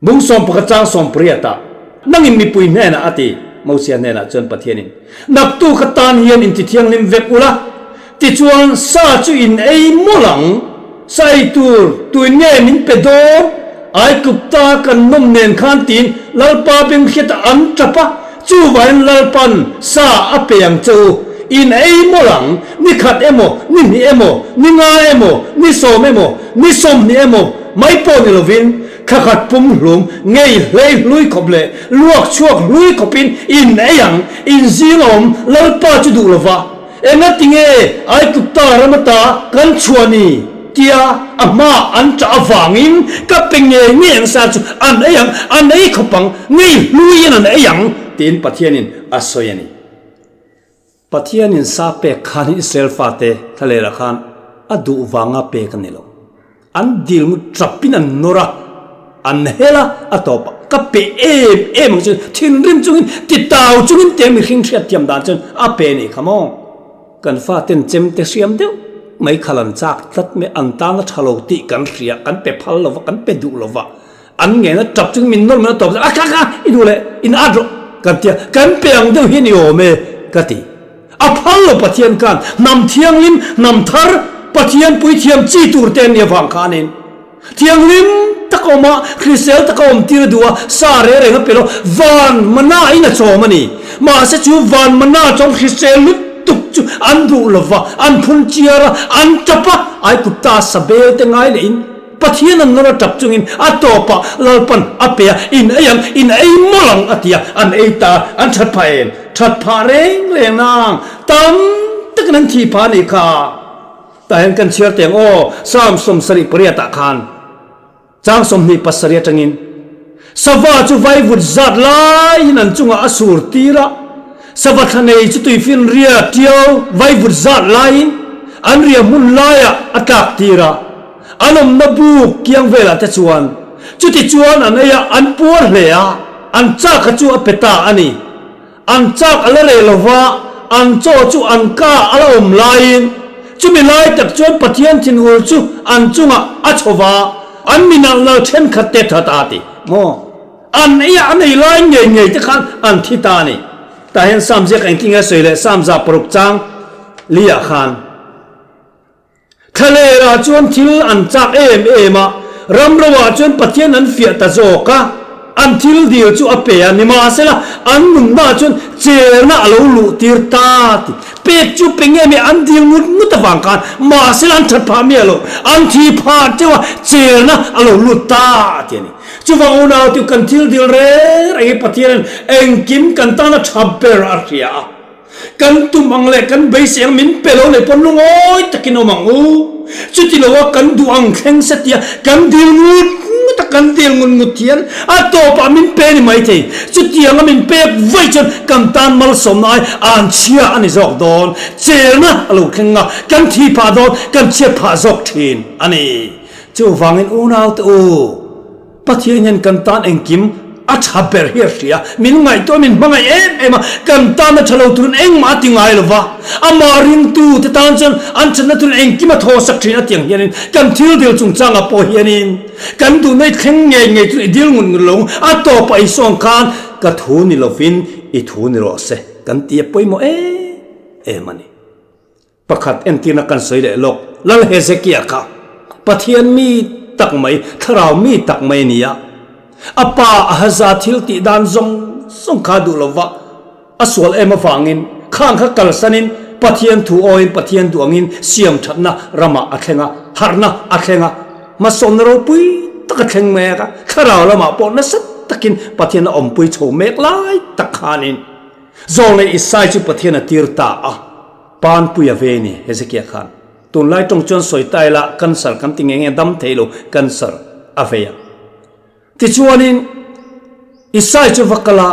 Bung 11 chang 18 ah, Nangin mipui hnenah a ti, Mosia hnenah chuan Pathianin, Naktuk atan hian intithianghlim vek ula, Tichuan, sa chu in ei mawlh ang, sa ei tur tuin nge min pe dawn? Aigupta kan nawm nen khan tiin Lalpa benghriata an tap a, chuvangin Lalpan sa a pe ang che u. In ei mawlh ang, ni khat emaw, ni hnih emaw, ni nga emaw, ni sawm emaw, ni 20 emaw mai pawh ni lovin, thla khat pum hlum ngei hlei hlui khawp leh luak chhuak hlui khawpin in ei ang, in zing a awm Lalpa chu duh lova. Engatinge Aigupta ram ata kan chhuah ni? tia a hmaah an ṭah avangin ka pe ngei ngei ang sa chu an ei ang, an ei khawp ang, ngei hluiin an ei ang, tiin Pathianin a sawi a ni. Pathianin sa pek khan Israel fate thlalerah khan a duh vanga pek a ni lo. An dil ngut ṭapin an nawr a, an hel a, a tawp a, ka pe em em ang chu thinrim chungin titau chungin tiang mihring hriatthiam dan chuan a pe a nih kha maw? Kan faten chemte hriam deuh mai khal an chak tlat mai, an tan a ṭha lo tih kan hria, kan pe phal lo va, kan pe duh lo va, an ngen a ṭap chungin min nawr mai a tawp a, kha kha i duh leh in at rawh kan ti a, kan pe ang deuh hi a ni awm e ka ti. A phal lo Pathian khan hnam thianghlim, hnam thar, Pathian puithiam chi tur te an nih avang khanin thianghlim tak a awm a, hrisel tak a awm tir a duh a, sa reng reng a pe lo, van mana in a chawm a ni. Mahse chu van mana chawm hrisel lutuk chu an duh lo va, an phun chiar a, an tap a, Aigupta sabel te ngai lehin. Pathian an nawr a tap chungin a tawpah Lalpan a pe a, in ei ang, in ei mawlh ang a ti a, an ei ta a, an that phah em? That phah reng reng nang, tam takin an thih phah a nih kha. Tah hian kan chhiar teh ang aw, Psalm 78 ah khan. Chang 27 atangin, Sava chu vaivut zat laiin an chungah a sur tir a, sava thla nei chu tuifinria tiau vaivut zat laiin an ria hmun laiah a tlak tir a, an awmna buk kiang velah te chuan. Chutichuan an ei a, an puar hle a, an chak kha chu a pe ta a ni. An chak a la reh lo va, an chaw chu an ka a la awm laiin, chumi lai tak chuan Pathian thinur chu an chungah a chho va, an mi nalh nalh thenkhat te tha ta ti maw? An ei a, an ei lai ngei ngei te khan an thi ta a ni. Tah hian Psalm ziak engtin nge a sawi leh Psalm 6 chang li ah khan. Thlalerah chuan thil an chak em em a, ramroah chuan Pathian an fiah ta zawk a, an thil dil chu a pe a, nimahsela an nunna chuan cherna a lo luh tir ta ti. Pek chu pe nge mai an dil ngut ngut avang khan mahsela an that phah miah lo, an thi phah teuh a, cherna a lo lut ta ti a ni. Chuvang unau chu kan thil dil reng reng hi Pathianin engkim kan tana tha ber a hria a. Kan tum ang leh kan beisei ang min pe lo leh pawn lungawi takin awm ang u. Chuti lo a kan duh ang thleng se tia kan dil ngut ngut a, kan dil ngut ngut hian a tawpah min pe ni maithei. Chutianga min pek vaih chuan kan tan malsawmna ai an chhia a ni zawk dawn. Chelna a lo thleng a, kan thi phah dawn, kan chhiat phah zawk thin a ni. Chuvangin unaute u. Pathian hian kan tan engkim a tha ber hi a hria. Min ngaihtuah min hmangaih em em a, kan tan a tha lo turin engmah a ti ngai lo va. Amah ringtu te tan chuan an thatna turin engkim a thaw sak thin a tiang hianin kan thil dil chungchangah pawh hianin kan duhna i thleng ngei ngei chuan i dil ngut ngut lo a tawpah i sawn khan ka thu ni lovin i thu ni rawh se kan ti a pawimawh em em a ni. Pakhat entirna kan sawi leh lawk, Lal Hezekia kha Pathian mi tak mai, thlarau mi tak mai a ni a. A pa Ahaza thil tih dan zawng zawng kha duh lova a sual em avangin khang kha kalsanin Pathian thu awiin Pathian duh angin siam thatna ramah a thleng a, harhna a thleng a, hmasawnna ropui tak a thleng mek a, thlarau lamah pawh nasa takin Pathian a awmpui chho mek lai tak khanin Zawlnei Isai chu Pathian a tir ta a. Panpui a ve ni Hezekia khan. Tunlai tawng chuan sawi ta ila cancer kan ti nge nge dam thei lo cancer a vei a. Tichuanin Isai chu va kal a,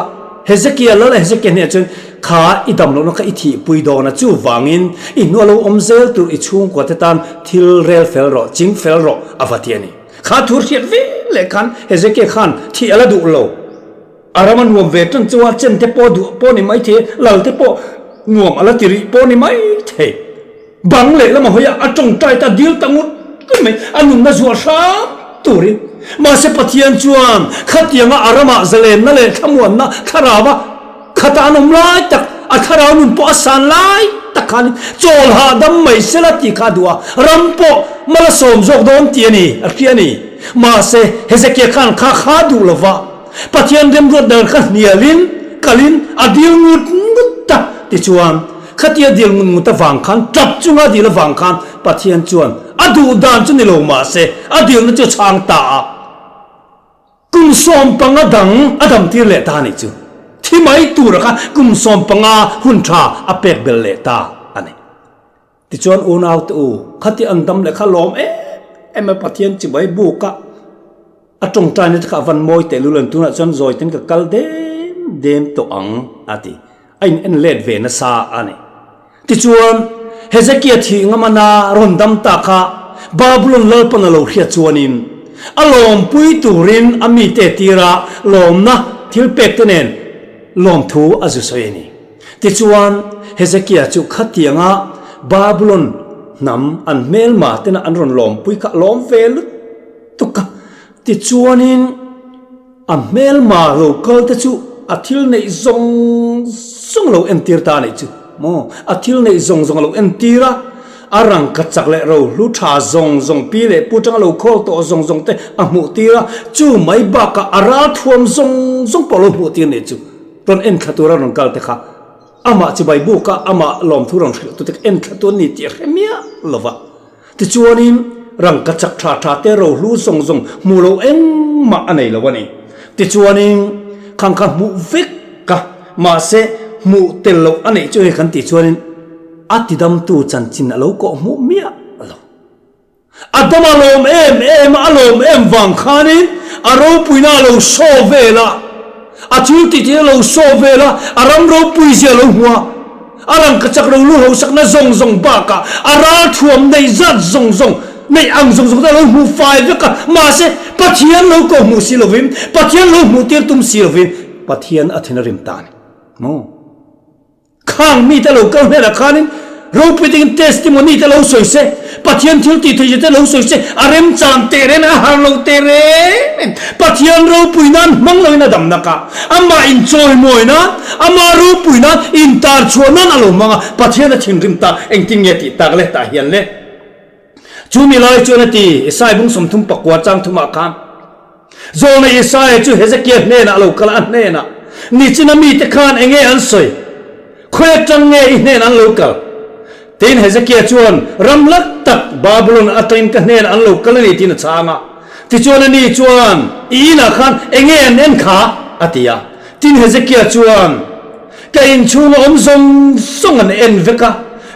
Hezekia lal Hezekia hnenah chuan kha i dam lohna kha i thihpui dawn a, chuvangin i hnu a lo awm zel tur i chhungkua te tan thil rel fel rawh, ching fel rawh a va ti a ni. Kha thu hriat vel leh khan Hezekia khan thih a la duh lo. A ram a nuam ve tan chu a chen te pawh duh pawh ni mai thei, lal te pawh nuam a la ti rih pawh ni mai thei. Bang leh lama hawi a, a tawngtai ta dil ta ngut ngut mai, a nunna zuah hram turin. Mahse Pathian chuan khatianga a ramah zalenna leh thlamuanna thlarau a khata an awm lai tak, a thlarau nun pawh a san lai tak khanin chawl hahdam mai sela tih kha a duh a, ram pawh mal a sawm zawk dawn tih a ni, a hria a ni. Mahse Hezekia khan kha kha duh lova. Pathian remruat dan kha hnialin kalin a dil ngut ngut a, tichuan khatia dil ngut ngut avang khan tap chunga dil avang khan Pathian chuan a duh dan chu ni lo mahse a dilna chu a chhang ta a, kum 15 dang a dam tir leh ta a nih chu. Thi mai tura kha kum 15 hun tha a pek bel leh ta a ni. Tichuan unaute u, khati an dam leh kha lawm em em a Pathian chibai buk a, a tawngtaina te kha a van mawi teh lul an tunah chuan zawi ten ka kal dem dem tawh ang a ti. A in en let ve nasa a ni. Tichuan Hezekia thih ngamana rawn dam ta kha Babulon lalpan a lo hriat chuanin a lawmpui turin a mite tira lawmna thil pek te nen lawmthu a zu sawi a ni. Tichuan, Hezekia chu khatianga Babulon hnam an hmelma tena an rawn lawmpui kha a lawm ve lutuk a. Tichuanin, a hmelma lo kal te chu a thil neih zawng zawng lo entir ta a nih chu maw? A thil neih zawng zawng a lo entir a, a rangkachak leh rohlu tha zawng zawng pi leh pu tanga lo khawl tawh zawng zawng te a hmuh tir a, chu mai bakah a ralthuam zawng zawng pawh a lo hmuh tir a nih chu. Rawn en thla tura rawn kal te kha amah chibai buk a, amah lawmthu rawn hrilh tu te kha en thla tu an ni tih a hre miah lo va. Tichuanin. Rangkachak tha tha te rohlu zawng zawng hmuh loh engmah a nei lo a ni. Tichuanin khang kha hmuh vek ka, mahse hmuh tel loh a neih chu hei kan tih chuanin a tidamtu chanchin a lo kawh hmuh miah lo. A dam a lawm em em a, a lawm em vang khanin a ropuina a lo show vel a, a thil tih tih a lo show vel a, a ram ropui zia a lo hmu a, a rangkachak ro lu hausakna zawng zawng bakah a ralthuam neih zat zawng zawng, neih ang zawng zawng te a lo hmu fai vek a, mahse Pathian lo ko hmuh si lovin, Pathian lo hmuh tir tum si lovin Pathian a thin a rim ta a ni maw? Khang mite lo kal hnenah khanin ropui takin testimony te lo sawi se, Pathian thil tih theihzia te lo sawi se, a remchang teh reng a har lo teh reng em. Pathian ropui nan hmang loin a damna kha amah inchawimawi nan, amah ropui nan, intar chhuah nan a lo hmang a, Pathian a thinrim ta, engtin nge tih tak le tah hian le. Chu mi lai chuan a ti, Isai bung 39 chang thumah khan, Zawlna Isaia chu Hezekia hnenah a lo kal a, a hnenah, Nichina mite khan eng nge an sawi? Khawi atang nge i hnenah an lo kal? Tiin Hezekia chuan, Ram hlat tak Babulon atangin ka hnenah an lo kal a ni, tiin a chhang a. Tichuan ani chuan, I inah khan eng nge an en kha? a ti a. Tin Hezekia chuan, Ka inchhunga awm zawng zawng an en vek a,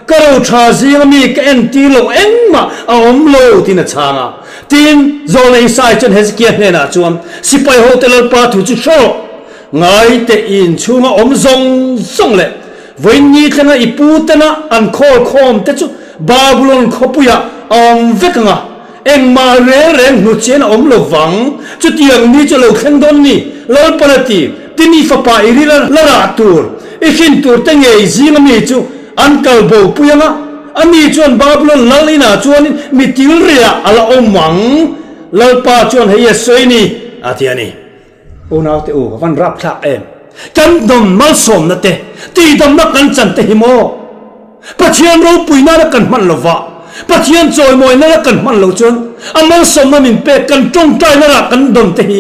ka ro tha zinga mi ka en tir loh engmah a awm lo, tiin a chhang a. Tin, Zawlna Isai chuan Hezekia hnenah chuan, Sipai hote Lalpa thu chu hre rawh, ngai teh i inchhunga awm zawng zawng leh vawiin ni thlenga i pu tena an khawl khawm te chu Babulon khawpuiah a awm vek ang a, Engmah reng reng hnuchian a awm lo vang, chutiang ni chu a lo thleng dawn ni, Lalpan a ti. Tin i fapa i ril a la rah tur, i hrin tur te ngei zinga mi chu an kal bo pui ang a, ani chuan Babulon lal inah chuanin mi tilriah a la awm ang, Lalpa chuan hei a sawi ni, a ti a ni. Unaute u, a van rapthlak em? Kan dawn malsawmna te, tihdamna kan chan te hi maw? Pathian ropui nana kan hman lo va, Pathian chawimawi nana kan hman loh chuan a malsawmna min pek kan tawngtaina rah kan dawn te hi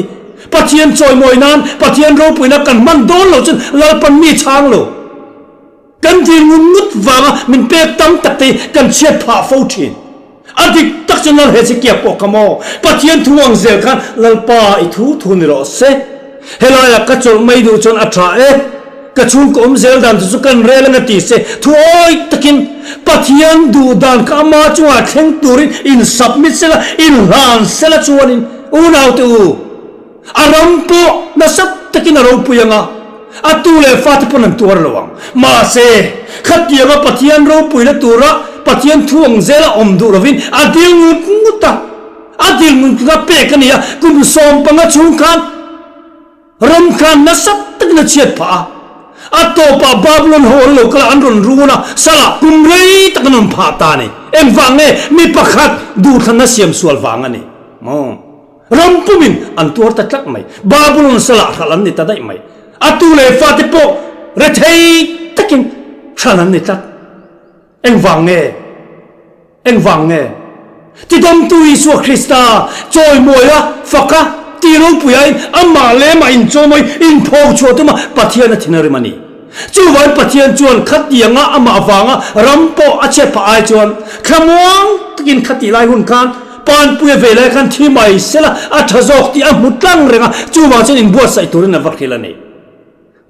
Pathian chawimawi nan, Pathian ropuina kan hman dawn loh chuan Lalpan mi chhang lo. Kan dil ngut ngut vanga min pek tam tak te hi kan chhiat phah fo thin. A dik tak chuan Lal Hezekia pawh kha maw? Pathian thu ang zel khan Lalpa i thu thu ni rawh se. Helaiah ka chawlh mai duh chuan a tha e. Ka chhungkaw awm zel dan chu chu kan rel anga ti se. Thu awi takin Pathian duh dan kha ama chungah thleng turin in submit sela, in hlan sela chuanin unaute u, A ram pawh nasa takin a ropui ang a, a tu leh fate pawn an tuar lo ang. Mahse, khatianga Pathian ropuina tura Pathian thu ang zela awm duh lovin a dil ngut ngut a, a dil ngut ngut a pek a ni a, kum 15 chhung khan ram khan nasa takin a chhiat phah a. A tawpah Babylon ho an lo kal a, an rawn run a, salah kum rei tak an rawn phah ta a ni. Engvang nge? Mi pakhat duhthlanna siam sual vang a ni. Maw? Ram pumin an tuar ta tlat mai. Babulon salah hralh an ni ta daih mai. A tu leh fate pawh rethei takin hralh an ni tlat. Engvang nge? Engvang nge? Tidawmtu Isua Krista chawimawia faka ti ropuiain amah leh amah inchawmawi inpho chhuah tuma Pathian a thin a rim a ni. Chuvangin Pathian chuan khatianga amah avanga ram pawh a chhiat phah ai chuan thlamuang takin khatih lai hun khan Panpuia ve lai khan thi mai sela a tha zawk tih a hmu tlang reng a, chuvang chuan inbuatsaih turin a va hrilh a ni.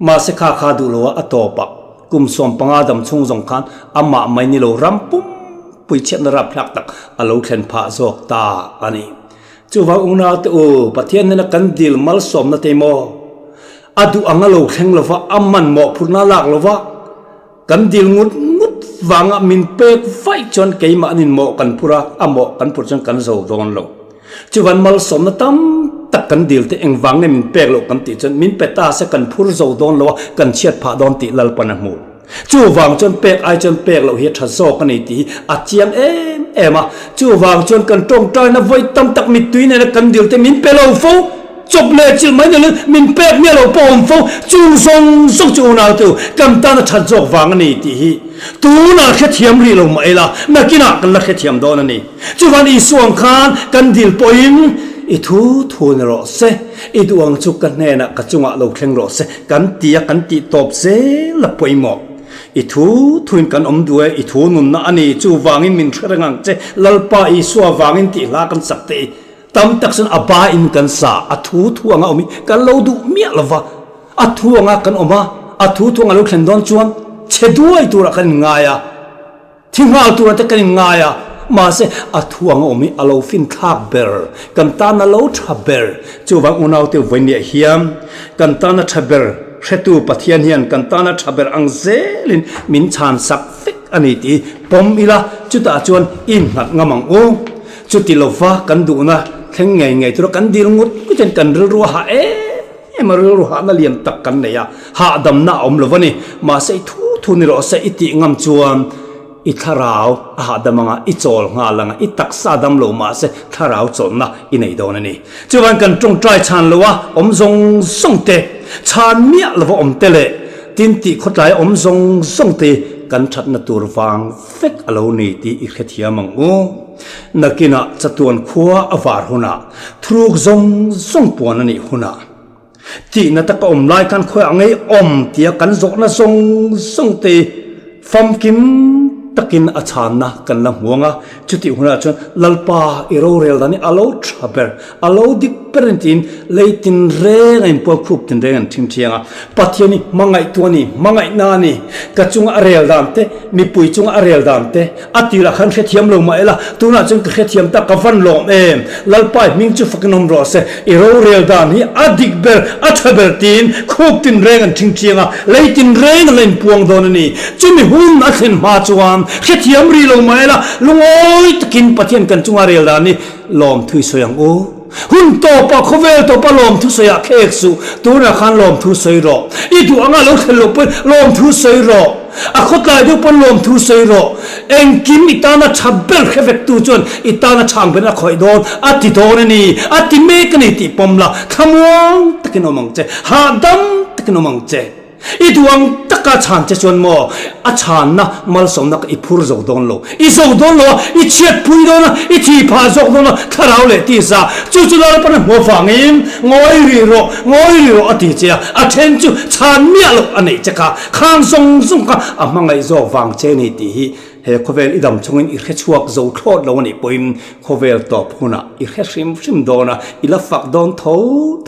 Mahse kha kha duh loa a tawpah kum 15 dam chhung zawng khan amah mai ni lo ram pumpui chhiatna rapthlak tak a lo thlen phah zawk ta a ni. Chuvang unaute u, Pathian hnena kan dil malsawmna te maw? A duh ang a lo thleng lova, a man mawhphurhna a lak lova, kan dil ngut ngut vanga min pek vaih chuan keimahnin mawh kan phur a, a mawh kan phur chuan kan zo dawn lo. Chuvan malsawmna tam tak kan dil te engvang nge min pek loh kan tih chuan min pe ta se kan phur zo dawn lo a, kan chhiat phah dawn tih Lalpan a hmu. Chuvang chuan pek ai chuan pek loh hi a tha zawk a ni tih hi a chiang em em a. Chuvang chuan kan tawngtaina vawi tam tak mittui nena kan dil te min pe lo fo, chawp leh chilh mai nilo min pek miah lo pawh a awm fo. Chung zawng zawng chu unaute u kan tan a that zawk vang a ni tih hi tunah hrethiam rih lo mah ila nakinah kan la hrethiam dawn a ni. Chuvan Isua ang khan kan dil pawhin i thu thu ni rawh se, i duh ang chu ka hnenah ka chungah lo thleng rawh se kan ti a, kan tih tawp zel a pawimawh. I thu thuin kan awm duh e, i thu nunna a ni, chuvangin min hre reng ang che, Lalpa Isua vangin tih hla kan sak te i tam tak chuan a ba in kan sa, a thu thu anga awm hi kan lo duh miah lo va, a thu anga kan awm a, a thu thu anga lo thlen dawn chuan chhe duai turah kan inngai a. Thi nghal tura te kan inngai a, mahse a thu anga awm hi a lo fin thlak ber, kan tan a lo tha ber. Chuvang unaute vawinia hian kan tan a tha ber hretu Pathian hian kan tan a tha ber ang zelin min chhan sak vek a ni tih pawm ila, chutah chuan i innghat ngam ang u. Chuti lova kan duhna thleng ngei ngei tura kan dil ngut ngut hian kan rilru a hah em em a, rilru hahna lian tak kan nei a, hahdamna a awm lo a ni. Mahse i thu thu ni rawh se i tih ngam chuan i thlarau a hahdam anga, i chawl nghal anga, i taksa dam lo mahse thlarau chawlhna i nei dawn a ni. Chuan kan tawngtai chhan lo a awm zawng zawng te, chhan miah lova awm te leh tin tih khawtlai a awm zawng zawng te kan thatna tur vang vek a lo ni tih i hrethiam ang u. Nakinah chatuan khua a var hunah, thuruk zawng zawng puan a nih hunah, tihna taka awm lai khan khawiah ngei awm tia kan zawhna zawng zawng te famkim takin a chhanna kan la hmu ang a, chutih hunah chuan Lalpa i rorel dan hi a lo tha ber, a lo dik ber in tiin lei tinreng a inpual khup tinreng an thim thiang a, Pathian hi hmangaihtu a ni, hmangaihna a ni, ka chunga a rel dan te, mipui chunga a rel dan te, A tirah khan hrethiam lo mah ila, tunah chuan ka hrethiam ta, ka van lawm em? Lalpa i hming chu fakin awm rawh se, i rorel dan hi a dik ber, a tha ber tiin khup tinreng an thing chiang a, lei tinreng an la inpuang dawn a ni. Chumi hun a thlen hma chuan hrethiam rih lo mah ila, lungawi takin Pathian kan chunga rel dan hi lawmthu i sawi ang u. Hun tawpah, khawvel tawpah lawmthu sawiah khek suh, tunah khan lawmthu sawi rawh. I duh anga lo thlen loh pawhin lawmthu sawi rawh. A khawtlai deuh pawn lawmthu sawi rawh. Engkim i tana tha ber hre vektu chuan i tana tha ang berin a khawih dawn, a ti dawn a ni, a ti mek a ni tih pawm la, thlamuang takin awm ang che, hahdam takin awm ang che. I duh ang taka chhan che chuan maw a chhanna malsawmna kha i phur zo dawn lo, i zo dawn lo a, i chhiatpui dawn a, i thi phah zawk dawn a, thlarau leh tisa chu chu Lalpan a hmuh avangin ngawi rih rawh, ngawi rih rawh a ti che a, a then chu chhan miah loh a neih che kha, khang zawng zawng kha a hmangaih zawk vang che ni tih hi he khawvel i dam chungin i hre chhuak zo thlawt lo a nih pawhin khawvel tawp hunah i hre hrim hrim dawn a, i la fak dawn tho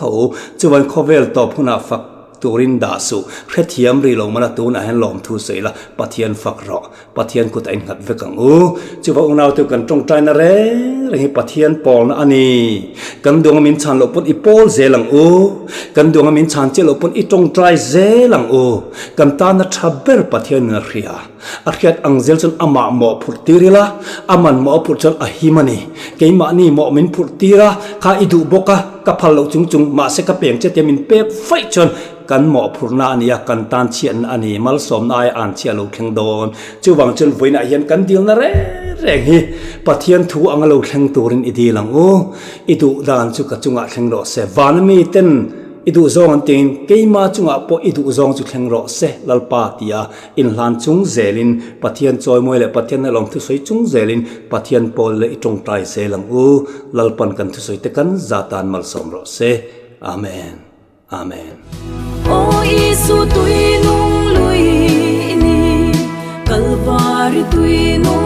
tho, chuan khawvel tawp hunah fak Turin dah suh, hrethiam rih lo mana tunah hian lawmthu sawi la, Pathian fak rawh, Pathian kut a innghat vek ang u. Chuva unaute kan tawngtaina reng reng hi Pathian pawlna a ni. Kan duanga min chhan loh pawn i pawl zel ang u. Kan duanga min chhan chiah loh pawn i tawngtai zel ang u. Kan tana tha ber Pathianin a hria. A hriat ang zel chuan amah mawh phurh tir ila, aman mawh a phurh chuan a him a ni. Keimahni mawh min phurh tir a, kha i duh bawk a, ka phal loh chung chung, mahse ka peng che tia min pek vaih chuan kan mawhphurhna a ni a, kan tan chhiatna a ni, malsawmna aia an chhiah lo thleng dawn. Chuvang chuan vawiinah hian kan dilna reng reng hi Pathian thu anga lo thleng turin i dil ang u. I duh dan chu ka chungah thleng rawh se. Vana miten i duh zawng an tiin keima chungah pawh i duh zawng chu thleng rawh se, Lalpa tia Inhlan chung zelin Pathian chawimawi leh Pathian na lawm thusawi chung zelin Pathian pawl leh i tawngtai zel ang u. Lalpan kan thusawi te kan za tan malsawm rawh se. Amen. Amen. Aw Isu tui nung lui i ni, Kalvari tui nung.